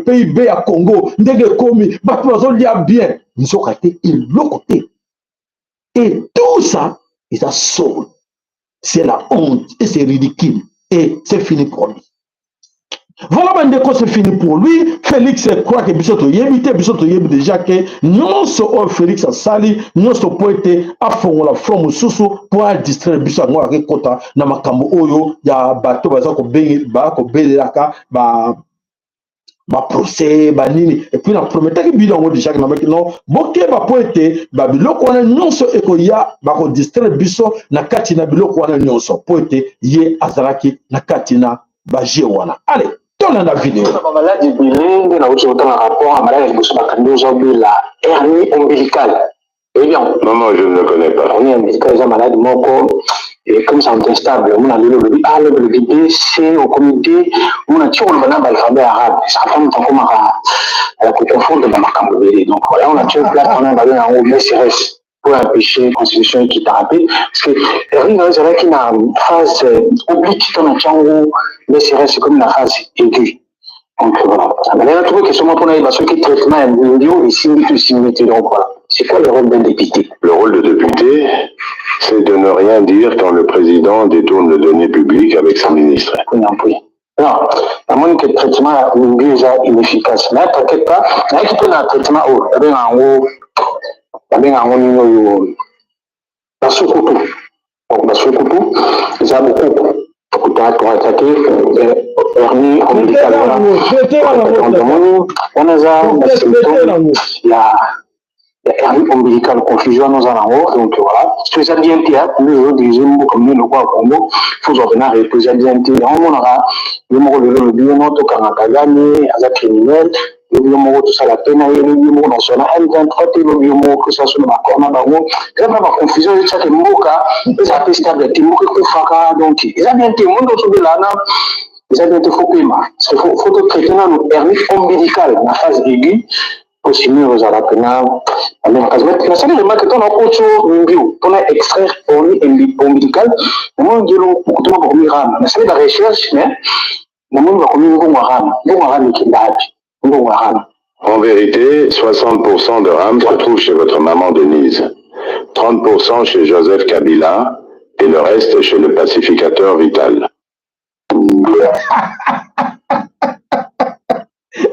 PIB ya Congo ndenge ekomi, bato bazolia bien. Nzoka te, eloko te. Et tout ça eza solo, c'est la honte et c'est ridicule et c'est fini pour lui. Voilà bandeko, c'est fini pour lui. Félix croit que biso toyebi te. Biso toyebi déjà ke nyonso oyo Félix asali nyonso mpo ete afongola front mosusu mpo adistraire biso. Yango akekota na makambo oyo ya bato baza kobelelaka ba baprocès banini. Et puis naprometaki bino yango déjà, nabaki non, bokeba mpo ete babiloko wana nyonso ekoya, bakodistraire biso na kati na biloko wana nyonso mpo ete ye azalaki na kati na bajeu wana. Allez, tolanda video. Bamaladi ebele nde nauti kotanga rapport ya maladi ya liboso bakambi ozobela hernie ombilicale, oyebi yango? Non, je ne le connais pas. Hernie ombilicale eza maladi moko comme ça instable. Omona lelo olobi A, lobi olobi B, C, okomi D, omona ti koloba na baalphabet arabe. Après moto akomaka ya koconfondre bamakambo ebele. Donc voilà, on a tie place wana, babenga yango BCRS pour empêcher constitution ekitaka mpe, parce que hernie na ezalaki na phase oblique. To na tiango BCRS ekomi na phase aiguë. Donc voilà, maintenant trouve question moko mpona yeba soki traitement ya mbindio esimbi to esimbi te. Donc voilà, c'est quoi le rôle d'un député? Le rôle de député, c'est de ne rien dire quand le président détourne le denier public avec ses ministres. Oui. Non, namoni ke traitement ya mbindio eza inefficace, mais t'inquiète pas, nayaki mpe na traitement oyo babenga yango, babenga yango nini oyo, basukutu. Donc basukutu eza bokoko. Kuta toatake hernie ombilical wana, tomoni wana eza basymptôme ya hernie ombilicale, confusion wana oza nango. Donc voilà, so eza bien te. Nde ozodirige mboka monene lokola Congo, faut ozwa pena repos, eza bien te. Yango omonaka yo moko lelo olobi yo no tokanga Kagame, aza criminel. Lobi yo moko tosala pe na ye, lobi yo moko nasona M23 te, lobi yo moko tosala so na bacor na bango. Eza mpe baconfusion etiaka mboka ezala mpe stable te, mboka ekufaka. Donc eza bien te, mondo ozobela wana eza bien te. Faut pema, faut totraite nano hernie ombilicale na phase aiguë, osimi ozala mpena makasi. Nasali remarque, ntango nakoti mbio mpona extraire hernie ombilicale, namoni ngelo mokutoma bakomi RAM. Nasali barecherche, mais namoni bakomi mbongo ya RAM. Mbongo ya RAM ekenda wapi? Mbongo ya RAM? En vérité, 60% de RAM se trouve chez votre maman Denise, 30% chez Joseph Kabila et le reste chez le pacificateur Vital.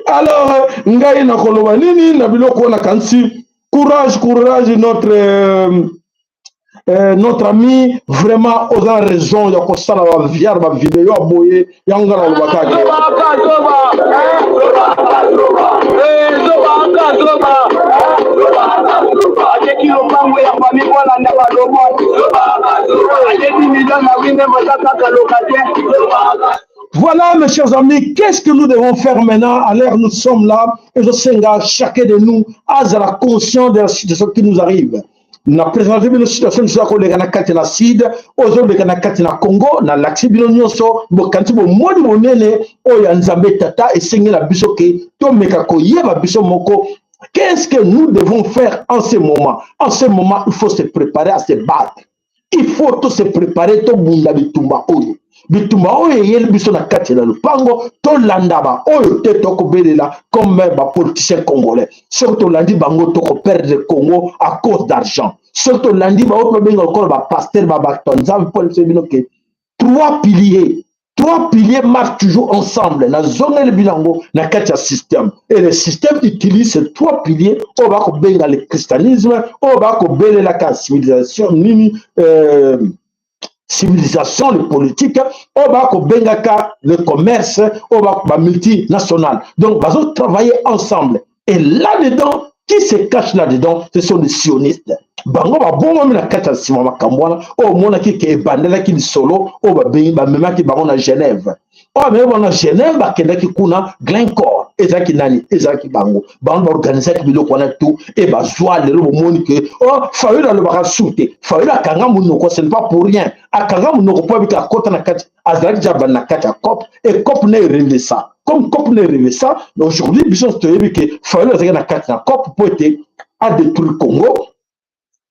Alors, ngai nakoloba nini na biloko? Nakanisi courage, courage, notre ami, vraiment oza na raison ya kosala baviare, bavideo ya boye. Yango nga nalobaka ke ateki lopango ya fami kolanda balobo, ateki million na wine moza kaka locataire. Voilà, mes chers amis, qu'est-ce que nous devons faire maintenant? Alors, nous sommes là, et je sais, chacun de nous a la conscience de ce qui nous arrive. Na présente bino situation mosusu akoleka na kati na sud, ozoleka na kati na Congo. Nalakisi bino nyonso, bokanisi bomoni monene oyo ya Nzambe Tata. Esengi na biso ke tomeka koyeba biso moko qu'est-ce que nous devons faire en ce moment. En ce moment, il faut se préparer à se battre, il faut to se préparer, tobunda bitumba oyo, bitumba oyo eyeli biso na kati na lopango. Tolanda ba oyo te, tokobelela comme bapoliticien congolais. Soki tolandi bango, tokoperdre Congo à cause d'argent. Soki tolandi baoyo tobenga lokola bapaster, babato ya Nzambe, mpo biso bino ke trois piliers, trois piliers marchent toujours ensemble. Nazongeli bino yango na kati ya système, et le système utilise ces trois piliers oyo bakobenga le christianisme, oyo bakobelelaka civilisation nini, civilisation, le politique, oyo bakobengaka le commerce, oyo bamultinational. Donc bazotravailler ensemble, et là-dedans, qui se cache là-dedans? Ce sont les sionistes. Bango babongami na kati ya nsima makambo wana oyo omonaki ke ebandelaki lisolo oyo babengi bamemaki bango na Genève. Oyo bamemaki bango na Genève, bakendaki kuna, Glencore ezalaki nani? Ezalaki bango. Bango baorganisaki biloko wana tout e bazwa. Lelo bomoni ke oh, Fayulu alobaka su te. Fayulu akanga monoko, ce n'est pas pour rien. Akanga monoko mpo abika akota na kati, azalaki ja banda na kati ya cop e cop na ereve ça, comme cop na ereve ça. Aujourd'hui, biso toyebi ke Fayulu azalaki na kati na cop mpo ete adétruire Congo.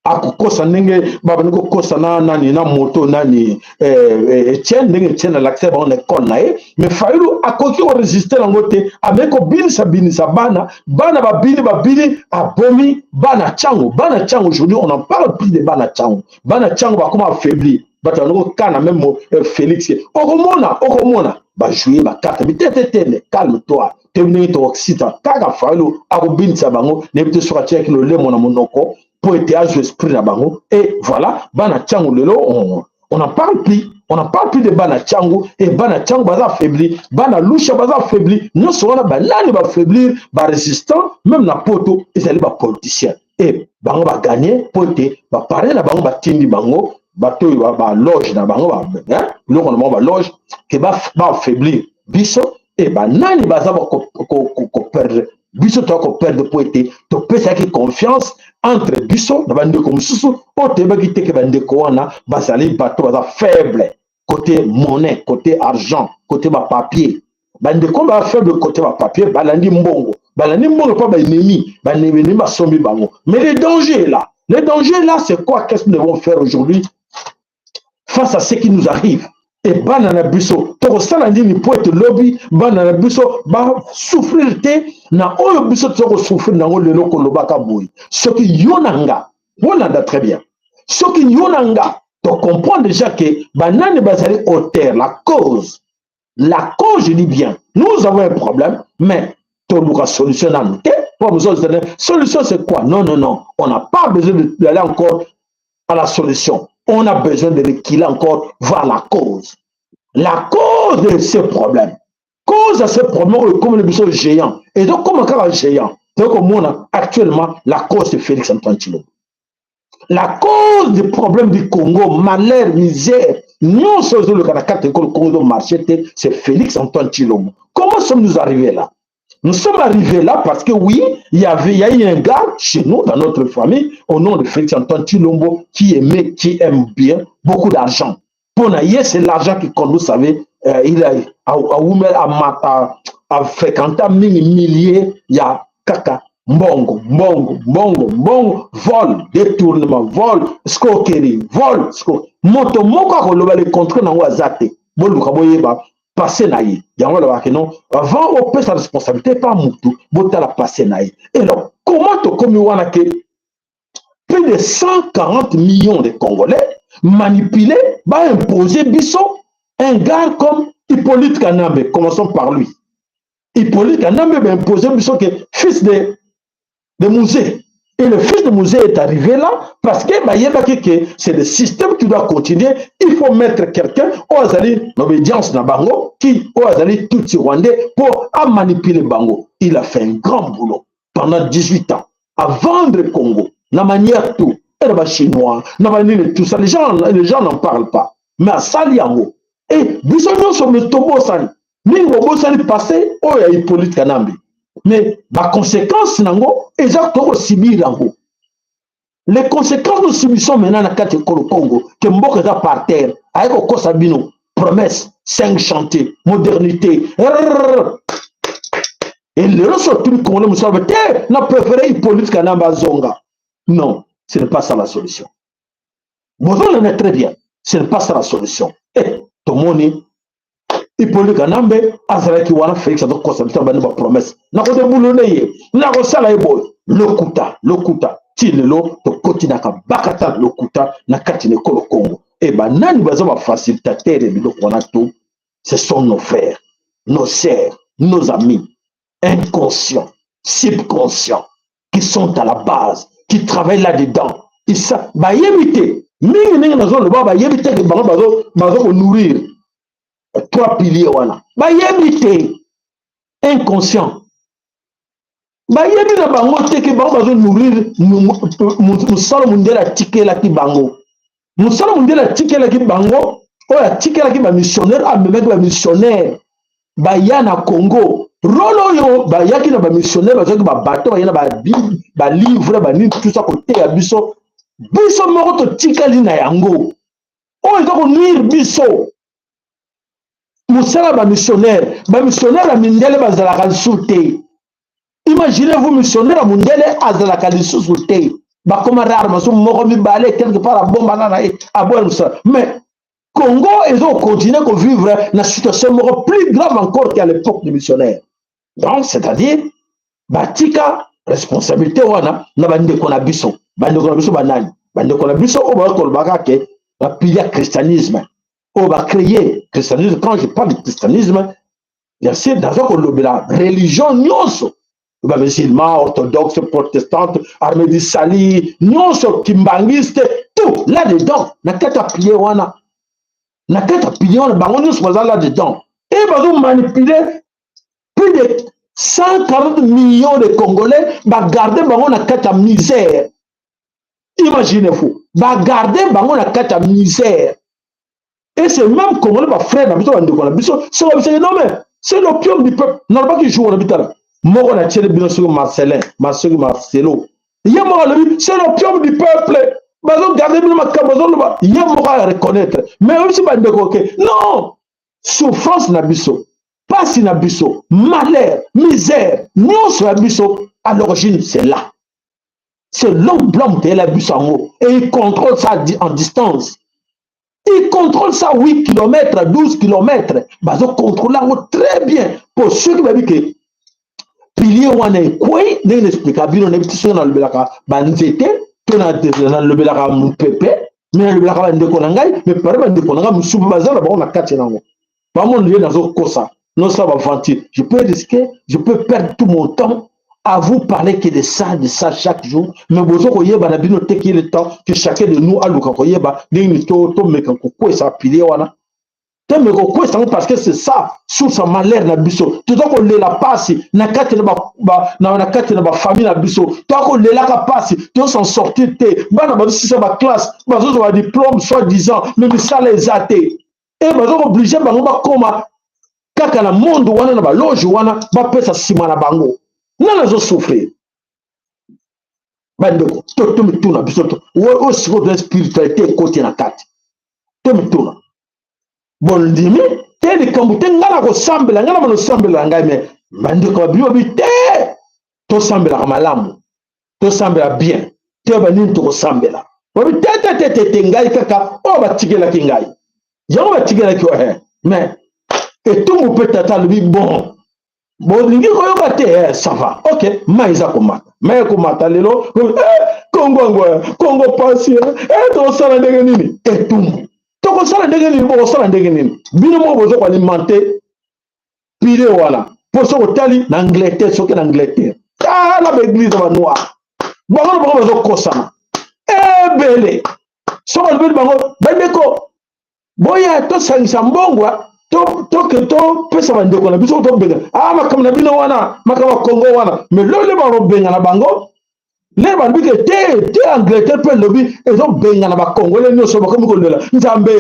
Akokosa ndenge babandi kokosa na nani, na moto nani, Etienne, ndenge Etienne alakisa bango na ekole na ye. Mais Fayulu akoki koresiste yango te, ameki kobinisa binisa bana, bana babini, babini, abomi bana Ntiango. Bana Ntiango, aujourd'hui on en parle plus de bana Ntiango. Bana Ntiango bakoma affaibli, bato bandi kokana meme Félix. Okomona, okomona bajouer bakarte bitetetene. Calme toi, toyebi ndenge tokosita kaka. Fayulu akobinisa bango, nayebi te soki atiaki lolemo na monoko mpo ete azwa esprit na bango. Et voilà, bana Ntiango lelo on n'en parle plus, on n'en parle plus de bana Ntiango. E bana Ntiango baza affaibli, bana Lusha baza affaibli, nyonso wana banani baaffaiblir barésistant? Même na Poto ezali bapoliticien e bango baganye mpo ete bapare na bango batindi bango bato oyo baloge na bango, biloko na bango baloge ke baaffaiblir biso. E banani baza koperdre? Biso toya koperdre mpo ete topesaki confiance entre biso na bandeko mosusu oyo toyebaki te ke bandeko wana bazali bato baza faible côté monnaie, côté argent, côté bapapier. Bandeko baza faible côté bapapier, balandi mbongo, balandi mbongo mpo baennemi, baennemi basombi bango. Mais le danger est là, le danger est là, c'est quoi? Qu'est-ce que nous devons faire aujourd'hui face à ce qui nous arrive? E bana na biso, tokosala nini mpo ete lobi bana na biso basouffrir te na oyo biso toza kosouffrir nango lelo? Kolobaka boye, soki yo na nga bolanda très bien, soki yo na nga tocomprendre déjà ke banani bazali auteur, la cause, la cause, je dis bien, nous avons un problème, mais toluka solution nanu te. Po mosusu solution, c'est quoi? Non, non, non, on n'a pas besoin d'aller encore à la solution, on a besoin de reculer encore vers la cause. La cause de ce problème, cause ya ce problème oyo ekomeli biso géant, ezokoma kaka géant, tokomona actuellement la cause de Félix Antoine Tshilombo. La cause du problème du Congo, malheur, misère, nyonso ezoleka na kati ekolo Congo, ezomarche te, c'est Félix Antoine Tshilombo. Comment sommes-nous arrivés là? Nous sommes arrivés là parce que oui, il y a eu un gars chez nous, dans notre famille, au nom de Félix Antoine Tshilombo, qui aimait, qui aime bien beaucoup d'argent. Pour ye, c'est l'argent qui compte, vous savez, il a, a fréquenté mingi milliers, il y a kaka, mbongo, mbongo, mbongo, mbongo, vol, détournement, vol, escroquerie, vol, escroquerie. Moto moko akoloba le contraire nango aza te. Boluka boyeba passé na ye. Yango alobaka non, avant opesa responsabilité pa mutu, botala passé na ye. Et alors, comment tokomi wana ke plus de 140 millions de Congolais manipulés, baimposer biso un gars comme Hippolyte Kanambe? Commençons par lui. Hippolyte Kanambe baimposer biso ke fils de Mzee. Et le fils de Mzee est arrivé là parce que bayebaki que c'est le système qui doit continuer. Il faut mettre quelqu'un oyo azali na obédience na bango, qui oyo azali tutsi rwandais pour a manipuler bango. Il a fait un grand boulot pendant 18 ans à vendre Congo na manière tout. Et na Chinois, na banini, tout ça, les gens n'en parlent pas. Mais asali yango. Et biso nyonso me tobosani. Mingi bobosani passé oyo ya Hippolyte Kanambe. Mais baconséquence nango eza tokosubir yango. Les conséquences, nous subissons maintenant na kati ekolo Congo, ke mboka eza par terre. Aye kokosa bino promesse, cinq chantiers, modernité. Et lelo so otuni Congolais mosusu te, na préféré Hippolyte Kanambe azonga. Non, ce n'est pas ça la solution. Bozolanda très bien, ce n'est pas ça la solution. E tomoni Hippolyte Kanambe azalaki wana. Félix azokosa biso, bandi bapromesse, nakodebulune ye, nakosala ye boye. Lokuta, lokuta. Ti lelo tokoti na kabakata lokuta na kati na ekolo Congo. E banani baza bafacilitateur ya biloko wana? To ce sont nos frères, nos sœurs, nos amis inconscients, subconscients, qui sont à la base, qui travaillent là-dedans. Isa bayebi te mingi ndenge nazoloba, bayebi te bango bazo konourrir trois piliers wana. Bayebi te, inconscient, bayebi na bango te ke bango bazonourrir mosala mondele atikelaki bango, mosala mondele atikelaki bango, oyo atikelaki bamissionnaire, amemaki bamissionnaire baya na Congo. Rôle oyo bayaki na bamissionnaire, bazwaki babato, baye na balivre, banini, tusa koteya biso. Biso moko totikali na yango oyo eza konuire biso. Mosala bamissionnaire, bamissionnaire ya mindele bazalaka lisusu te. Imaginez-vous, missionnaire ya mondele azalaka lisusu te, bakoma rare, maso moko mibale quelque part abombana na ye, aboya mosala. Mais Congo ezokontinue kovivre na situation moko plus grave encore qu'à l'époque du missionnaire. Donc, c'est-à-dire batika responsabilité wana na bandeko na biso. Bandeko na biso banani? Bandeko na biso oyo bakolobaka ke bapilier ya christianisme, oyo bacréer christianisme. Quand je parle de christianisme, bien sûr naza kolobela religion nyonso, bamusulman, orthodoxe, protestante, Armée du salut nyonso, kimbangiste, tout là dedans na kati ya pilier wana. Na kati ya pilier wana, bango nyonso baza là dedans e bazomanipule plus de 140 millions de Congolais. Bagarde bango na kati ya misère. Imaginez-vous, bagarde bango na kati ya misère. Et c'est même Congolais, bafrère na biso, bandeko na biso, soki babisaki non, mais c'est l'opium du peuple. Nalobaki jour na bitala moko na tiele bino, soki Marcelin, soki Marcelo, ye moko alobi c'est l'opium du peuple, bazogarde bino makambo, azoloba ye moko ya reconnaître. Mais oyebisi bandeko ke non, souffrance na biso, pasi na biso, malheur, misère nyonso ya biso, à l'origine c'est là, c'est l'homme blanc moto ayela biso yango. Et il contrôle ça en distance, il contrôle ça 8 km, 12 km, bazocontrôle yango très bien. Po soki babi ke pilier wana ekwei, ndenge na explika bino, nayebi te soki nalobelaka banzete to nalobelaka mopepe, mais nalobelaka bandeko na ngai. Mais pare bandeko na ngai mosusu baza na bango na kati nango, bamona ye nazokosa, nosala baventure. Je peux risquer, je peux perdre tout mon temps à vous parler que de ça, de ça chaque jour, mais bozo koyeba na bino te qu'il est temps que chacun de nous aluka koyeba ndenge nini tomeka kokwesa pilier wana. Tomeka kokwesa yango parce que c'est ça source ya malheur na biso. Toza kolela pasi na kati na ba, na kati na bafamille na biso. Toza kolelaka pasi, tozo s'en sortir te. Bana bazosisa baclasse, bazozwa badiplôme soit disant, mais misala eza te. E baza koobliger bango bakóma kaka na monde wana, na baloge wana, bapesa nsima na bango. Nani azosouffrir? Bandeko, tomituna biso oyo sikoyo toza spiritualité ekoti na kati. Tomituna, bondimi te likambo te. Ngai na kosambela, ngai na banosambela ngai, mais bandeko babimi babi te. Tosambelaka malamu, tosambela bien te. Banini tokosambela? Babi te te te te te. Ngai kaka oyo batikelaki ngai yango, batikelaki oyo. Mais etumbu mpe tata alobi: bon, bolingi koyoka te, eh, ça va, ok. Mai eza komata, mai ekomata lelo. Eh, Kongo yango, Kongo pasi, eh, tokosala ndenge nini? Etumbu, tokosala ndenge nini? Bokosala ndenge nini? Bino moko boza koalimenter pile wana. Mpo soki otali na Angleterre, soki na Angleterre, tala baéglise ya banoir, bango na bango bazokosana ebele. So balobeli bango: bandeko, boya tosangisa mbongo, toke topesa bandeko na biso, tobenga ah, makambo na bino wana, makambo ya Kongo wana. Mais lole balobenga na bango lere, balobi ke te te. Angleterre mpe elobi ezobengana bakongole nyonso. Bakomi kolela: Nzambe,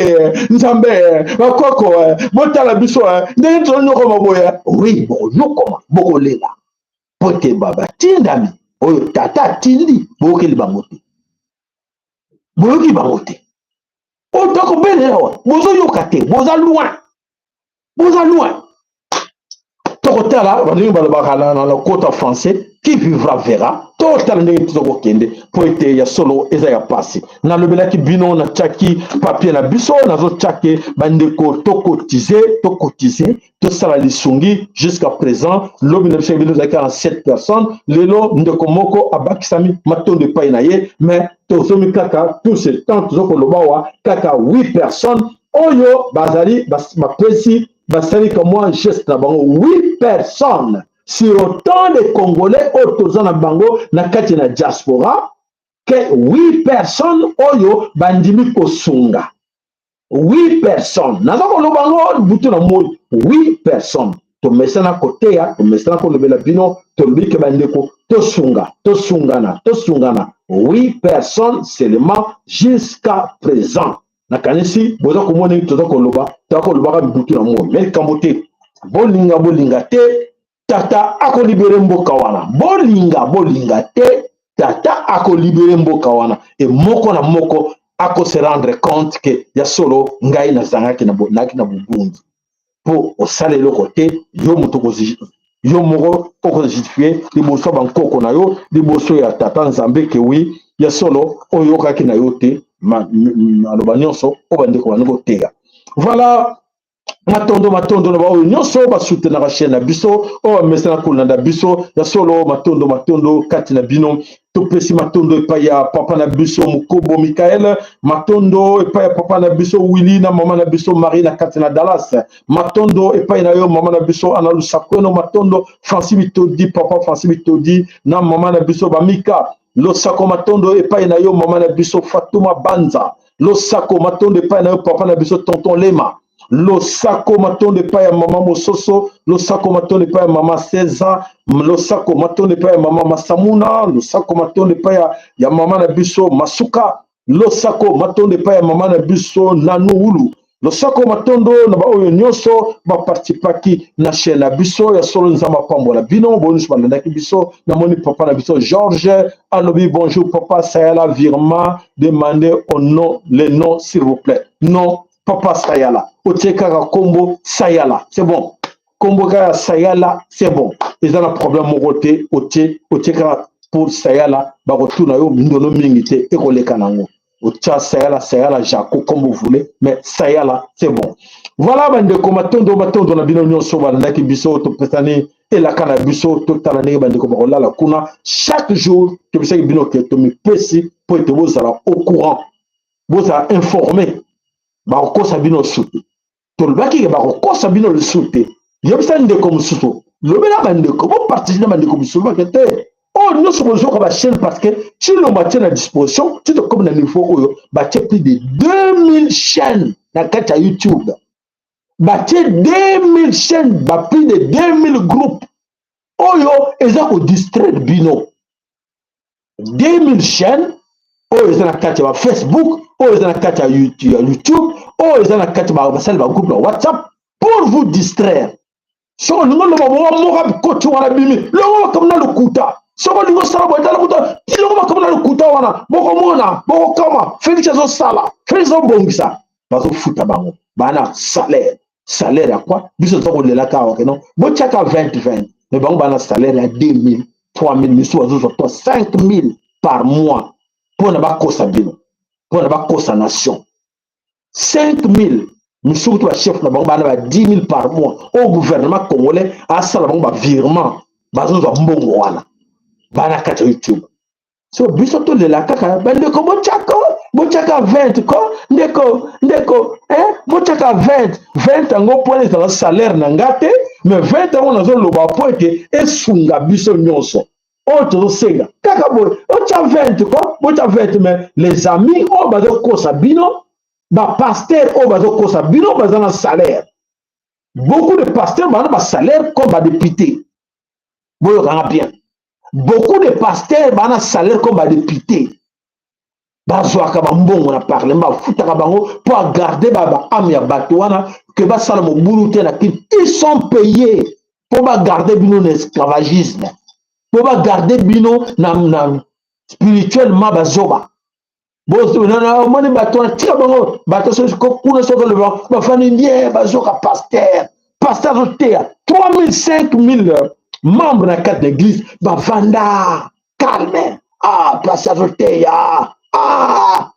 Nzambe, bakoko, botala biso ndenge tozonyokoma boye. Oui, bokonyokoma, bokolela po te batindami oyo tata atindi, boyokeli bango te, boyoki bango te. Oyo tokobelela awa, bozoyoka te, boza loin, boza loin. Tokotala bandenge balobaka na lokota français: qui vivra verra. Totala ndenge toza kokende, mpo ete ya solo eza ya pasi. Nalobelaki bino, natiaki papier na biso, nazotiake bandeko tocotiser, tocotiser, tosala lisungi. Jusqu'à présent, lobi na biso bino ezalaki na 7 personnes. Lelo ndeko moko abakisami, matondo epai na ye. Mais tozomi kaka, tout ce temps toza koloba wa, kaka 8 personnes oyo bazali bapesi, basali ka mwa geste na bango. 8 personnes sur autant de Congolais oyo toza na bango na kati na diaspora, ke 8 personnes oyo bandimi kosunga. 8 personnes, naza koloba ngo butu na moi, 8 personnes. Tomesana koteya, tomesana kolobela bino, tolobi ke bandeko tosunga, tosungana, tosungana. 8 personnes seulement jusqu'à présent. Nakanisi boza komona ndenge toza koloba, toza kolobaka butu na moi. Mais likambo te, bolinga bolinga te, tata akolibérer mboka wana. Bolinga bolinga te, tata akolibérer mboka wana. E moko na moko akose rendre compte ke ya solo ngai nazangaki naki na bobungi, mpo osala eloko te. Yo moto, yo moko okojustifier liboso ya bankoko na yo, liboso ya tata Nzambe, ke oui, ya solo oyokaki na yo te maloba nyonso oyo bandeko bandi koteya. Voilà, matondo, matondo na baoyo nyonso basoutenaka chaîne na biso, oyo bamesana kolanda biso. Ya solo, matondo, matondo kati na bino. Topesi matondo epai ya papa na biso Mokobo Mikael, matondo epai ya papa na biso Willi na mama na biso Marie na kati na Dallas, matondo epai na yo mama na biso Ana Lusakweno, matondo Francis Bitodi, papa Francis Bitodi na mama na biso Bamika Losako, matondo epai na yo mama na biso Fatuma Banza Losako, matondo epai na yo papa na biso Tonton Lema Losako, matondo epai ya mama Mososo Losako, matondo epai ya mama César Losako, matondo epai ya mama Masamuna Losako, matondo epai ya mama na biso Masuka Losako, matondo epai ya mama na biso Nanuulu Losako, matondo na baoyo nyonso baparticipaki na chaîne na biso. Ya solo, Nzambe apambola bino boyo nyonso balandaki biso. Namoni papa na biso Georges alobi: bonjour papa Sayala, virement demandé au nom, le nom s'il vous plaît. Non, papa Sayala, otie kaka kombo Sayala, c'est bon. Kombo kaka Sayala, c'est bon, eza na problème moko te. Otie kaka pour Sayala, bakotuna yo mindono mingi te, ekoleka nango. Otia Sayala, Sayala Jaco, comme vous voulez, mais Sayala, c'est bon. Voilà bandeko, matondo, matondo na bino nyonso balandaki biso. Topesani elaka na biso, totala ndenge bandeko bakolala kuna. Chaque jour topesaki bino ke tomipesi mpo ete bozala au courant, bozala informé. Bakokosa bino su te, tolobaki ke bakokosa bino lisusu te. Yebisa ndeko mosusu, lobela bandeko, bopartager na bandeko mosusu, bake te oyo nyonso bozoka bachaîne, parce que Tshilombo atie na disposition ti tokomi na niveau oyo batie plus de 2000 chaînes na kati ya YouTube. Batie 2000 chaînes, ba plus de 2000 groupes oyo eza kodistraire bino. 2000 chaînes oyo eza na kati ya ba Facebook, oyo eza na kati ya YouTube, oyo eza na kati ya basali ba groupe na WhatsApp pour vous distraire. Soki olingi oloba bongo moko akoti wana bimi longo makambo na lokuta. Soki olingi osala boye tala kuta tilongo makambo na lokuta wana, bokomona bokokama. Felix azosala, Felix azobongisa, bazofuta bango bana salaire. Salaire ya quoi? Biso toza kolelaka awa keno botiaka 20 20, mais bango bana salaire ya 2000, 3000, misusu bazozwa to 5000 par mois mpona bakosa bino, mpona bakosa nation. 5000, misusu kutu bachef na bango bana ba 10 000 par mois oyo gouvernement congolais asala bango bavirement, bazozwa mbongo wana bana kati ya YouTube. So biso tolela kaka bandeko, botyaka botyaka 20 ko ndeko ndeko eh? Botyaka 20 20 yango mpona ezala salaire na nga te, mais 20 yango nazoloba mpo ete esunga biso nyonso oyo tozosenga kaka boye. Otya 20 ko, botya 20. Mais les amis oyo bazokosa bino, bapasteur oyo bazokosa bino, baza na salaire. Beaucoup de pasteurs baza na basalaire comme badéputé. Boyokanga bien, beaucoup de pasteurs baza na salaire comme badéputé. Bazwaka bambongo na parlement, bafutaka bango mpo agarde baâme ya bato wana ke basala mobulu te na kini. Ils sont payés mpo bagarde bino na esclavagisme, mpo bagarde bino na spirituellement bazoba. Omoni bato wana, tika bango. Bato kuna soki oloba bafandi bien, bazoka pasteur, pasteur azoteya 3000, 5000 membre na kati na église, bavanda calme. Ah, pasteur azoteya, ah,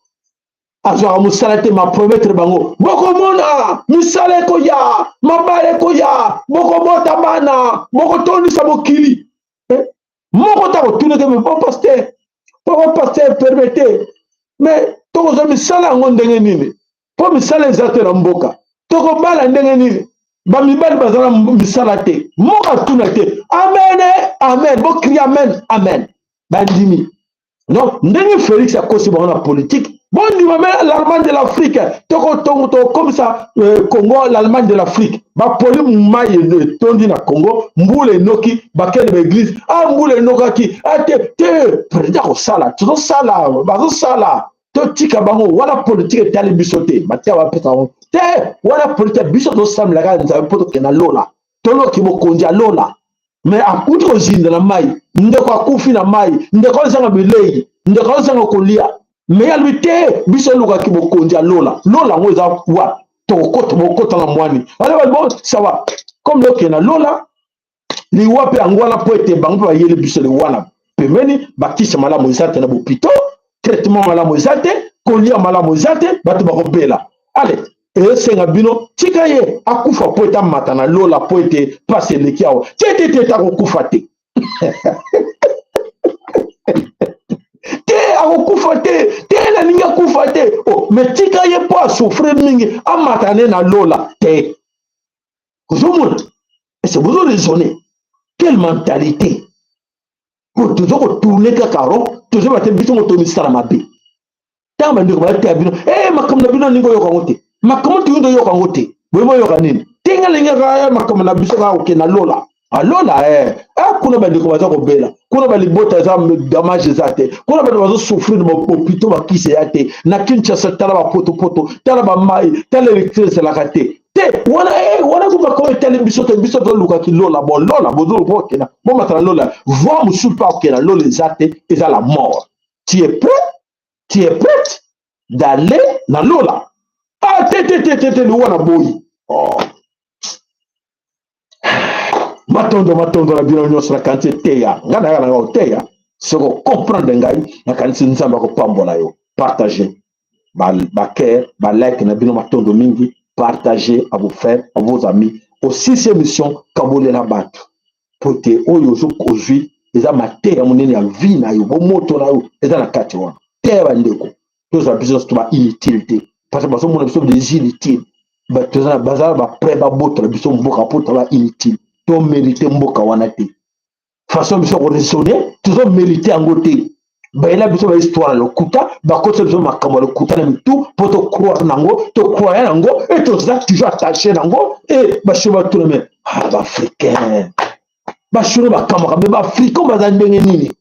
azwaka mosala te, mapromettre bango bokomona misala ekoya, mabala ekoya, bokobota bana, bokotondisa mokili. Moko ta kotuna te: "Bon pasteur, papa pasteur, permettez, mais tokozwa misala yango ndenge nini? Mpo misala eza te na mboka, tokobala ndenge nini? Bamibali baza na misala te." Moko atuna te. Amen, amen, bocrie amen, amen. Bandimi. Donc ndenge Félix akosi bango na politique, bondima me l'Allemagne de l'Afrique, tokokomisa Congo l'Allemagne de l'Afrique. Bapoli mai etondi na Congo, mbula enoki, bakende baéglise. Ah, mbula enokaki. Ah, te te, président akosala, tozosala, bazosala, totika bango wana. Politique etali biso te, batia bapesa bango te wana. Politique, biso tozosamelaka Nzambe mpo tokende na lola, toloki bokonzi ya lola. Mais akuti kozinda na mai, ndeko akufi na mai, ndeko azanga bilei, ndeko azanga kolia, mais alobi te, biso olukaki bokonzi ya lola. Lola yango eza wapi? Tokokota, bokota na mwani. Bon, ça va, comme lokende na lola, liwa mpe yango wana, mpo ete bango mpe bayeli biso liwa na pembeni. Bakisi malamu eza te na bopito, traitement malamu eza te, kolia malamu eza te, bato bakobela. Ale ezosenga bino tika ye akufa mpo ete amata na lola, mpo ete mpasi eleki awa. Te te te, akokufa te, te, akokufa te, te, nalingi akufa te. Oh, mais tika ye mpo asouffrir mingi, amata ne na lola te. Ozomona ese bozo raisonner quelle mentalité? Po toza kotourne kaka rond, tozoba te. Biso moto misala mabe, ntango bandeko bateya bino makambo na bino, alingi oyoka yango te. Makambo toyingi toyoka yango te, boye boyoka nini te? Nga alingi kaka makambo na biso kaka kokende na lola. Alola ah, kuna bandeko baza kobela, kuna balibota eza damage eza te, kuna bato bazosouffrir na bahôpitaux, bakisi eya te na Kinshasa. Tala bapotopoto, tala bamai, tala électricité ezalaka te te wana. Wana kuka etali biso te. Biso tolukaki lola. Bon, lola bozoluka okenda, bomata na lola. Voie mosusu mpe akokenda lola eza te, eza la mort. Tu es prêt? Tu es prête d'aller na lola? Ah, te te te te te, liwa na boyi. Oh. Matondo, matondo na bino nyonso. Nakanisi eteya ngai, nayaka na ngai oteya. Soki ocomprendre ngai, nakanisi Nzambe akopambola yo. Partage bacœur, balike na bino. Matondo mingi. Partagez à vos frères, à vos amis aussi. Émission, kabolela bato, po te oyo ozwi eza mateya monene ya vie na yo, bomoto na yo eza na kati wana. Teya bandeko, tozala biso nyonso to bainutile te, parce que bazomona biso des inutiles. Baza baprêt babotola biso mboka mpo toza bainutile. Tomérite mboka wana te. Façon biso koraisonne, tozomérite yango te. Bayela biso ba histoire ya lokuta, bakotisa biso makambo ya lokuta na mitu mpo tocroire nango, tocroya nango e toza toujours attaché nango. E bashino batuna me ah, baafricain bashino bakamwaka me baafricain baza ndenge nini?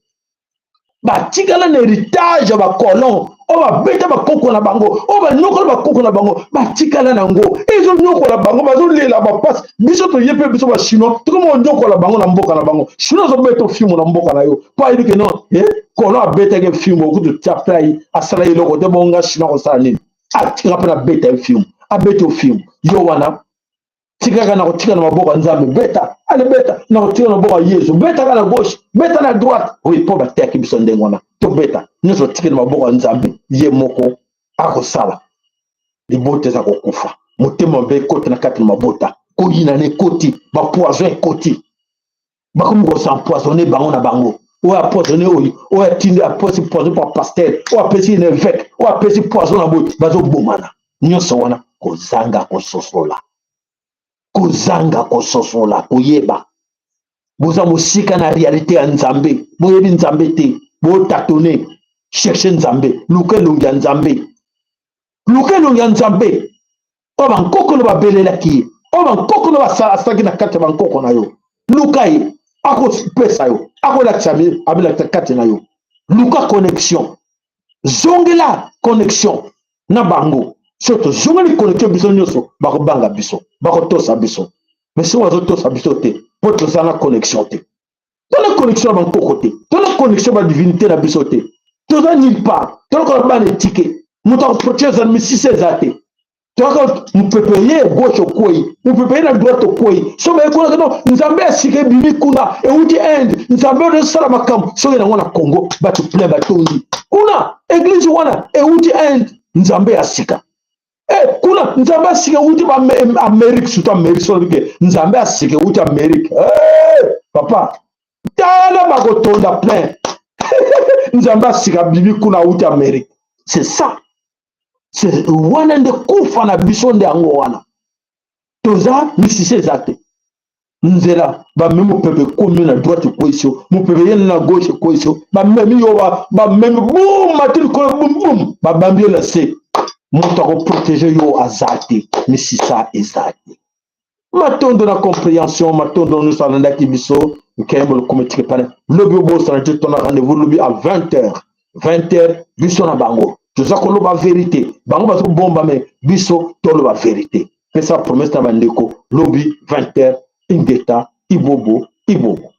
Batikala na héritage ya bacolon oyo babeta bakoko na bango, oyo banyokola bakoko na bango, batikala na yango, ezonyokola bango, bazolela bapasi. Biso toye mpe biso bachinois tokoma konyokola bango na mboka na bango. Chinois azobeta fimbo na mboka na yo mpo ayebi ke non, eh, colon abetaki fimbo okutu tia plai asala eloko te, bonga chinois akosala nini? Atika mpe nabeta ye fimbo, abeti yo fimbo yo wana tikaka na kotika na maboko ya Nzambe, beta ale beta na kotika na maboko ya Yesu, betaka na gauche, beta na droite. Oui, mpo bateyaki biso ndenge wana, tobeta nyonso otiki na maboko ya Nzambe, ye moko akosala. Libota eza kokufa, motema mabe ekoti na kati na mabota, koyinana ekoti, bapoison ekoti, bakomi kosempoisonne bango na bango. Oyo apoisonne oyo, oyo atindi apesi poison pa pasteur, oyo apesi na évêque, oyo apesi poison na boye, bazobomana. Nyonso wana kozanga kososola, kozanga kososola, koyeba. Boza mosika na realite ya Nzambe, boyebi Nzambe te, botatone. Cherche Nzambe, luka elongi ya Nzambe, luka elongi ya Nzambe oyo bankoko no babelelaki ye, oyo bankoko no basalaki na kati ya bankoko na yo. Luka ye, akopesa yo, akolakisa, abilakisa kati na yo. Luka connexion, zongela connexion na bango. Soki tozongeli connexion, biso nyonso bakobanga biso, bakotosa biso. Mais soki bazotosa biso te, mpo toza na connexion te, tona connexion ya bankoko te, tona connexion ba divinité na biso te, toza nulle part, tolokola bana etike. Moto akoproteje eza misisa eza te. Toyaka mopepe ye gauche okwei, mopepe ye na droite okwei. So bayekolaka no Nzambe ya sika ebimi kuna, euti Inde, Nzambe oyo ezosala makambo. Soki nango na Congo bato plein batondi kuna, eglise wana euti Inde, Nzambe ya sika. Eh, kuna Nzambe ya sika euti Amérique, surtout Amérique. Soki ke Nzambe ya sika euti Amérique, eh, papa, tala bakotonda plein. Nzambe ya sika abimi kuna, auti Amérique. C'est ça, c'est wana nde kufa na biso, nde yango wana toza misisa eza te. Nzela bamemi mopepe ekomi na droite ekwesi yo, mopepe ye na gauche ekwesi yo, bamemi yo, bamemi bum mati likolo, bum bum babambi yo na se. Moto akoprotege yo aza te, misisa eza te. Matondo na comprehension, matondo nyonso alandaki biso. Nkembo lokumu etike pane. Lobi obosana te, tona rendez-vous lobi à 20 heures, 20 heures. Biso na bango toza koloba verité, bango bazobomba, me biso toloba verité. Pesa promesse na bandeko, lobi 20 heures. Ingeta, ibobo ibobo.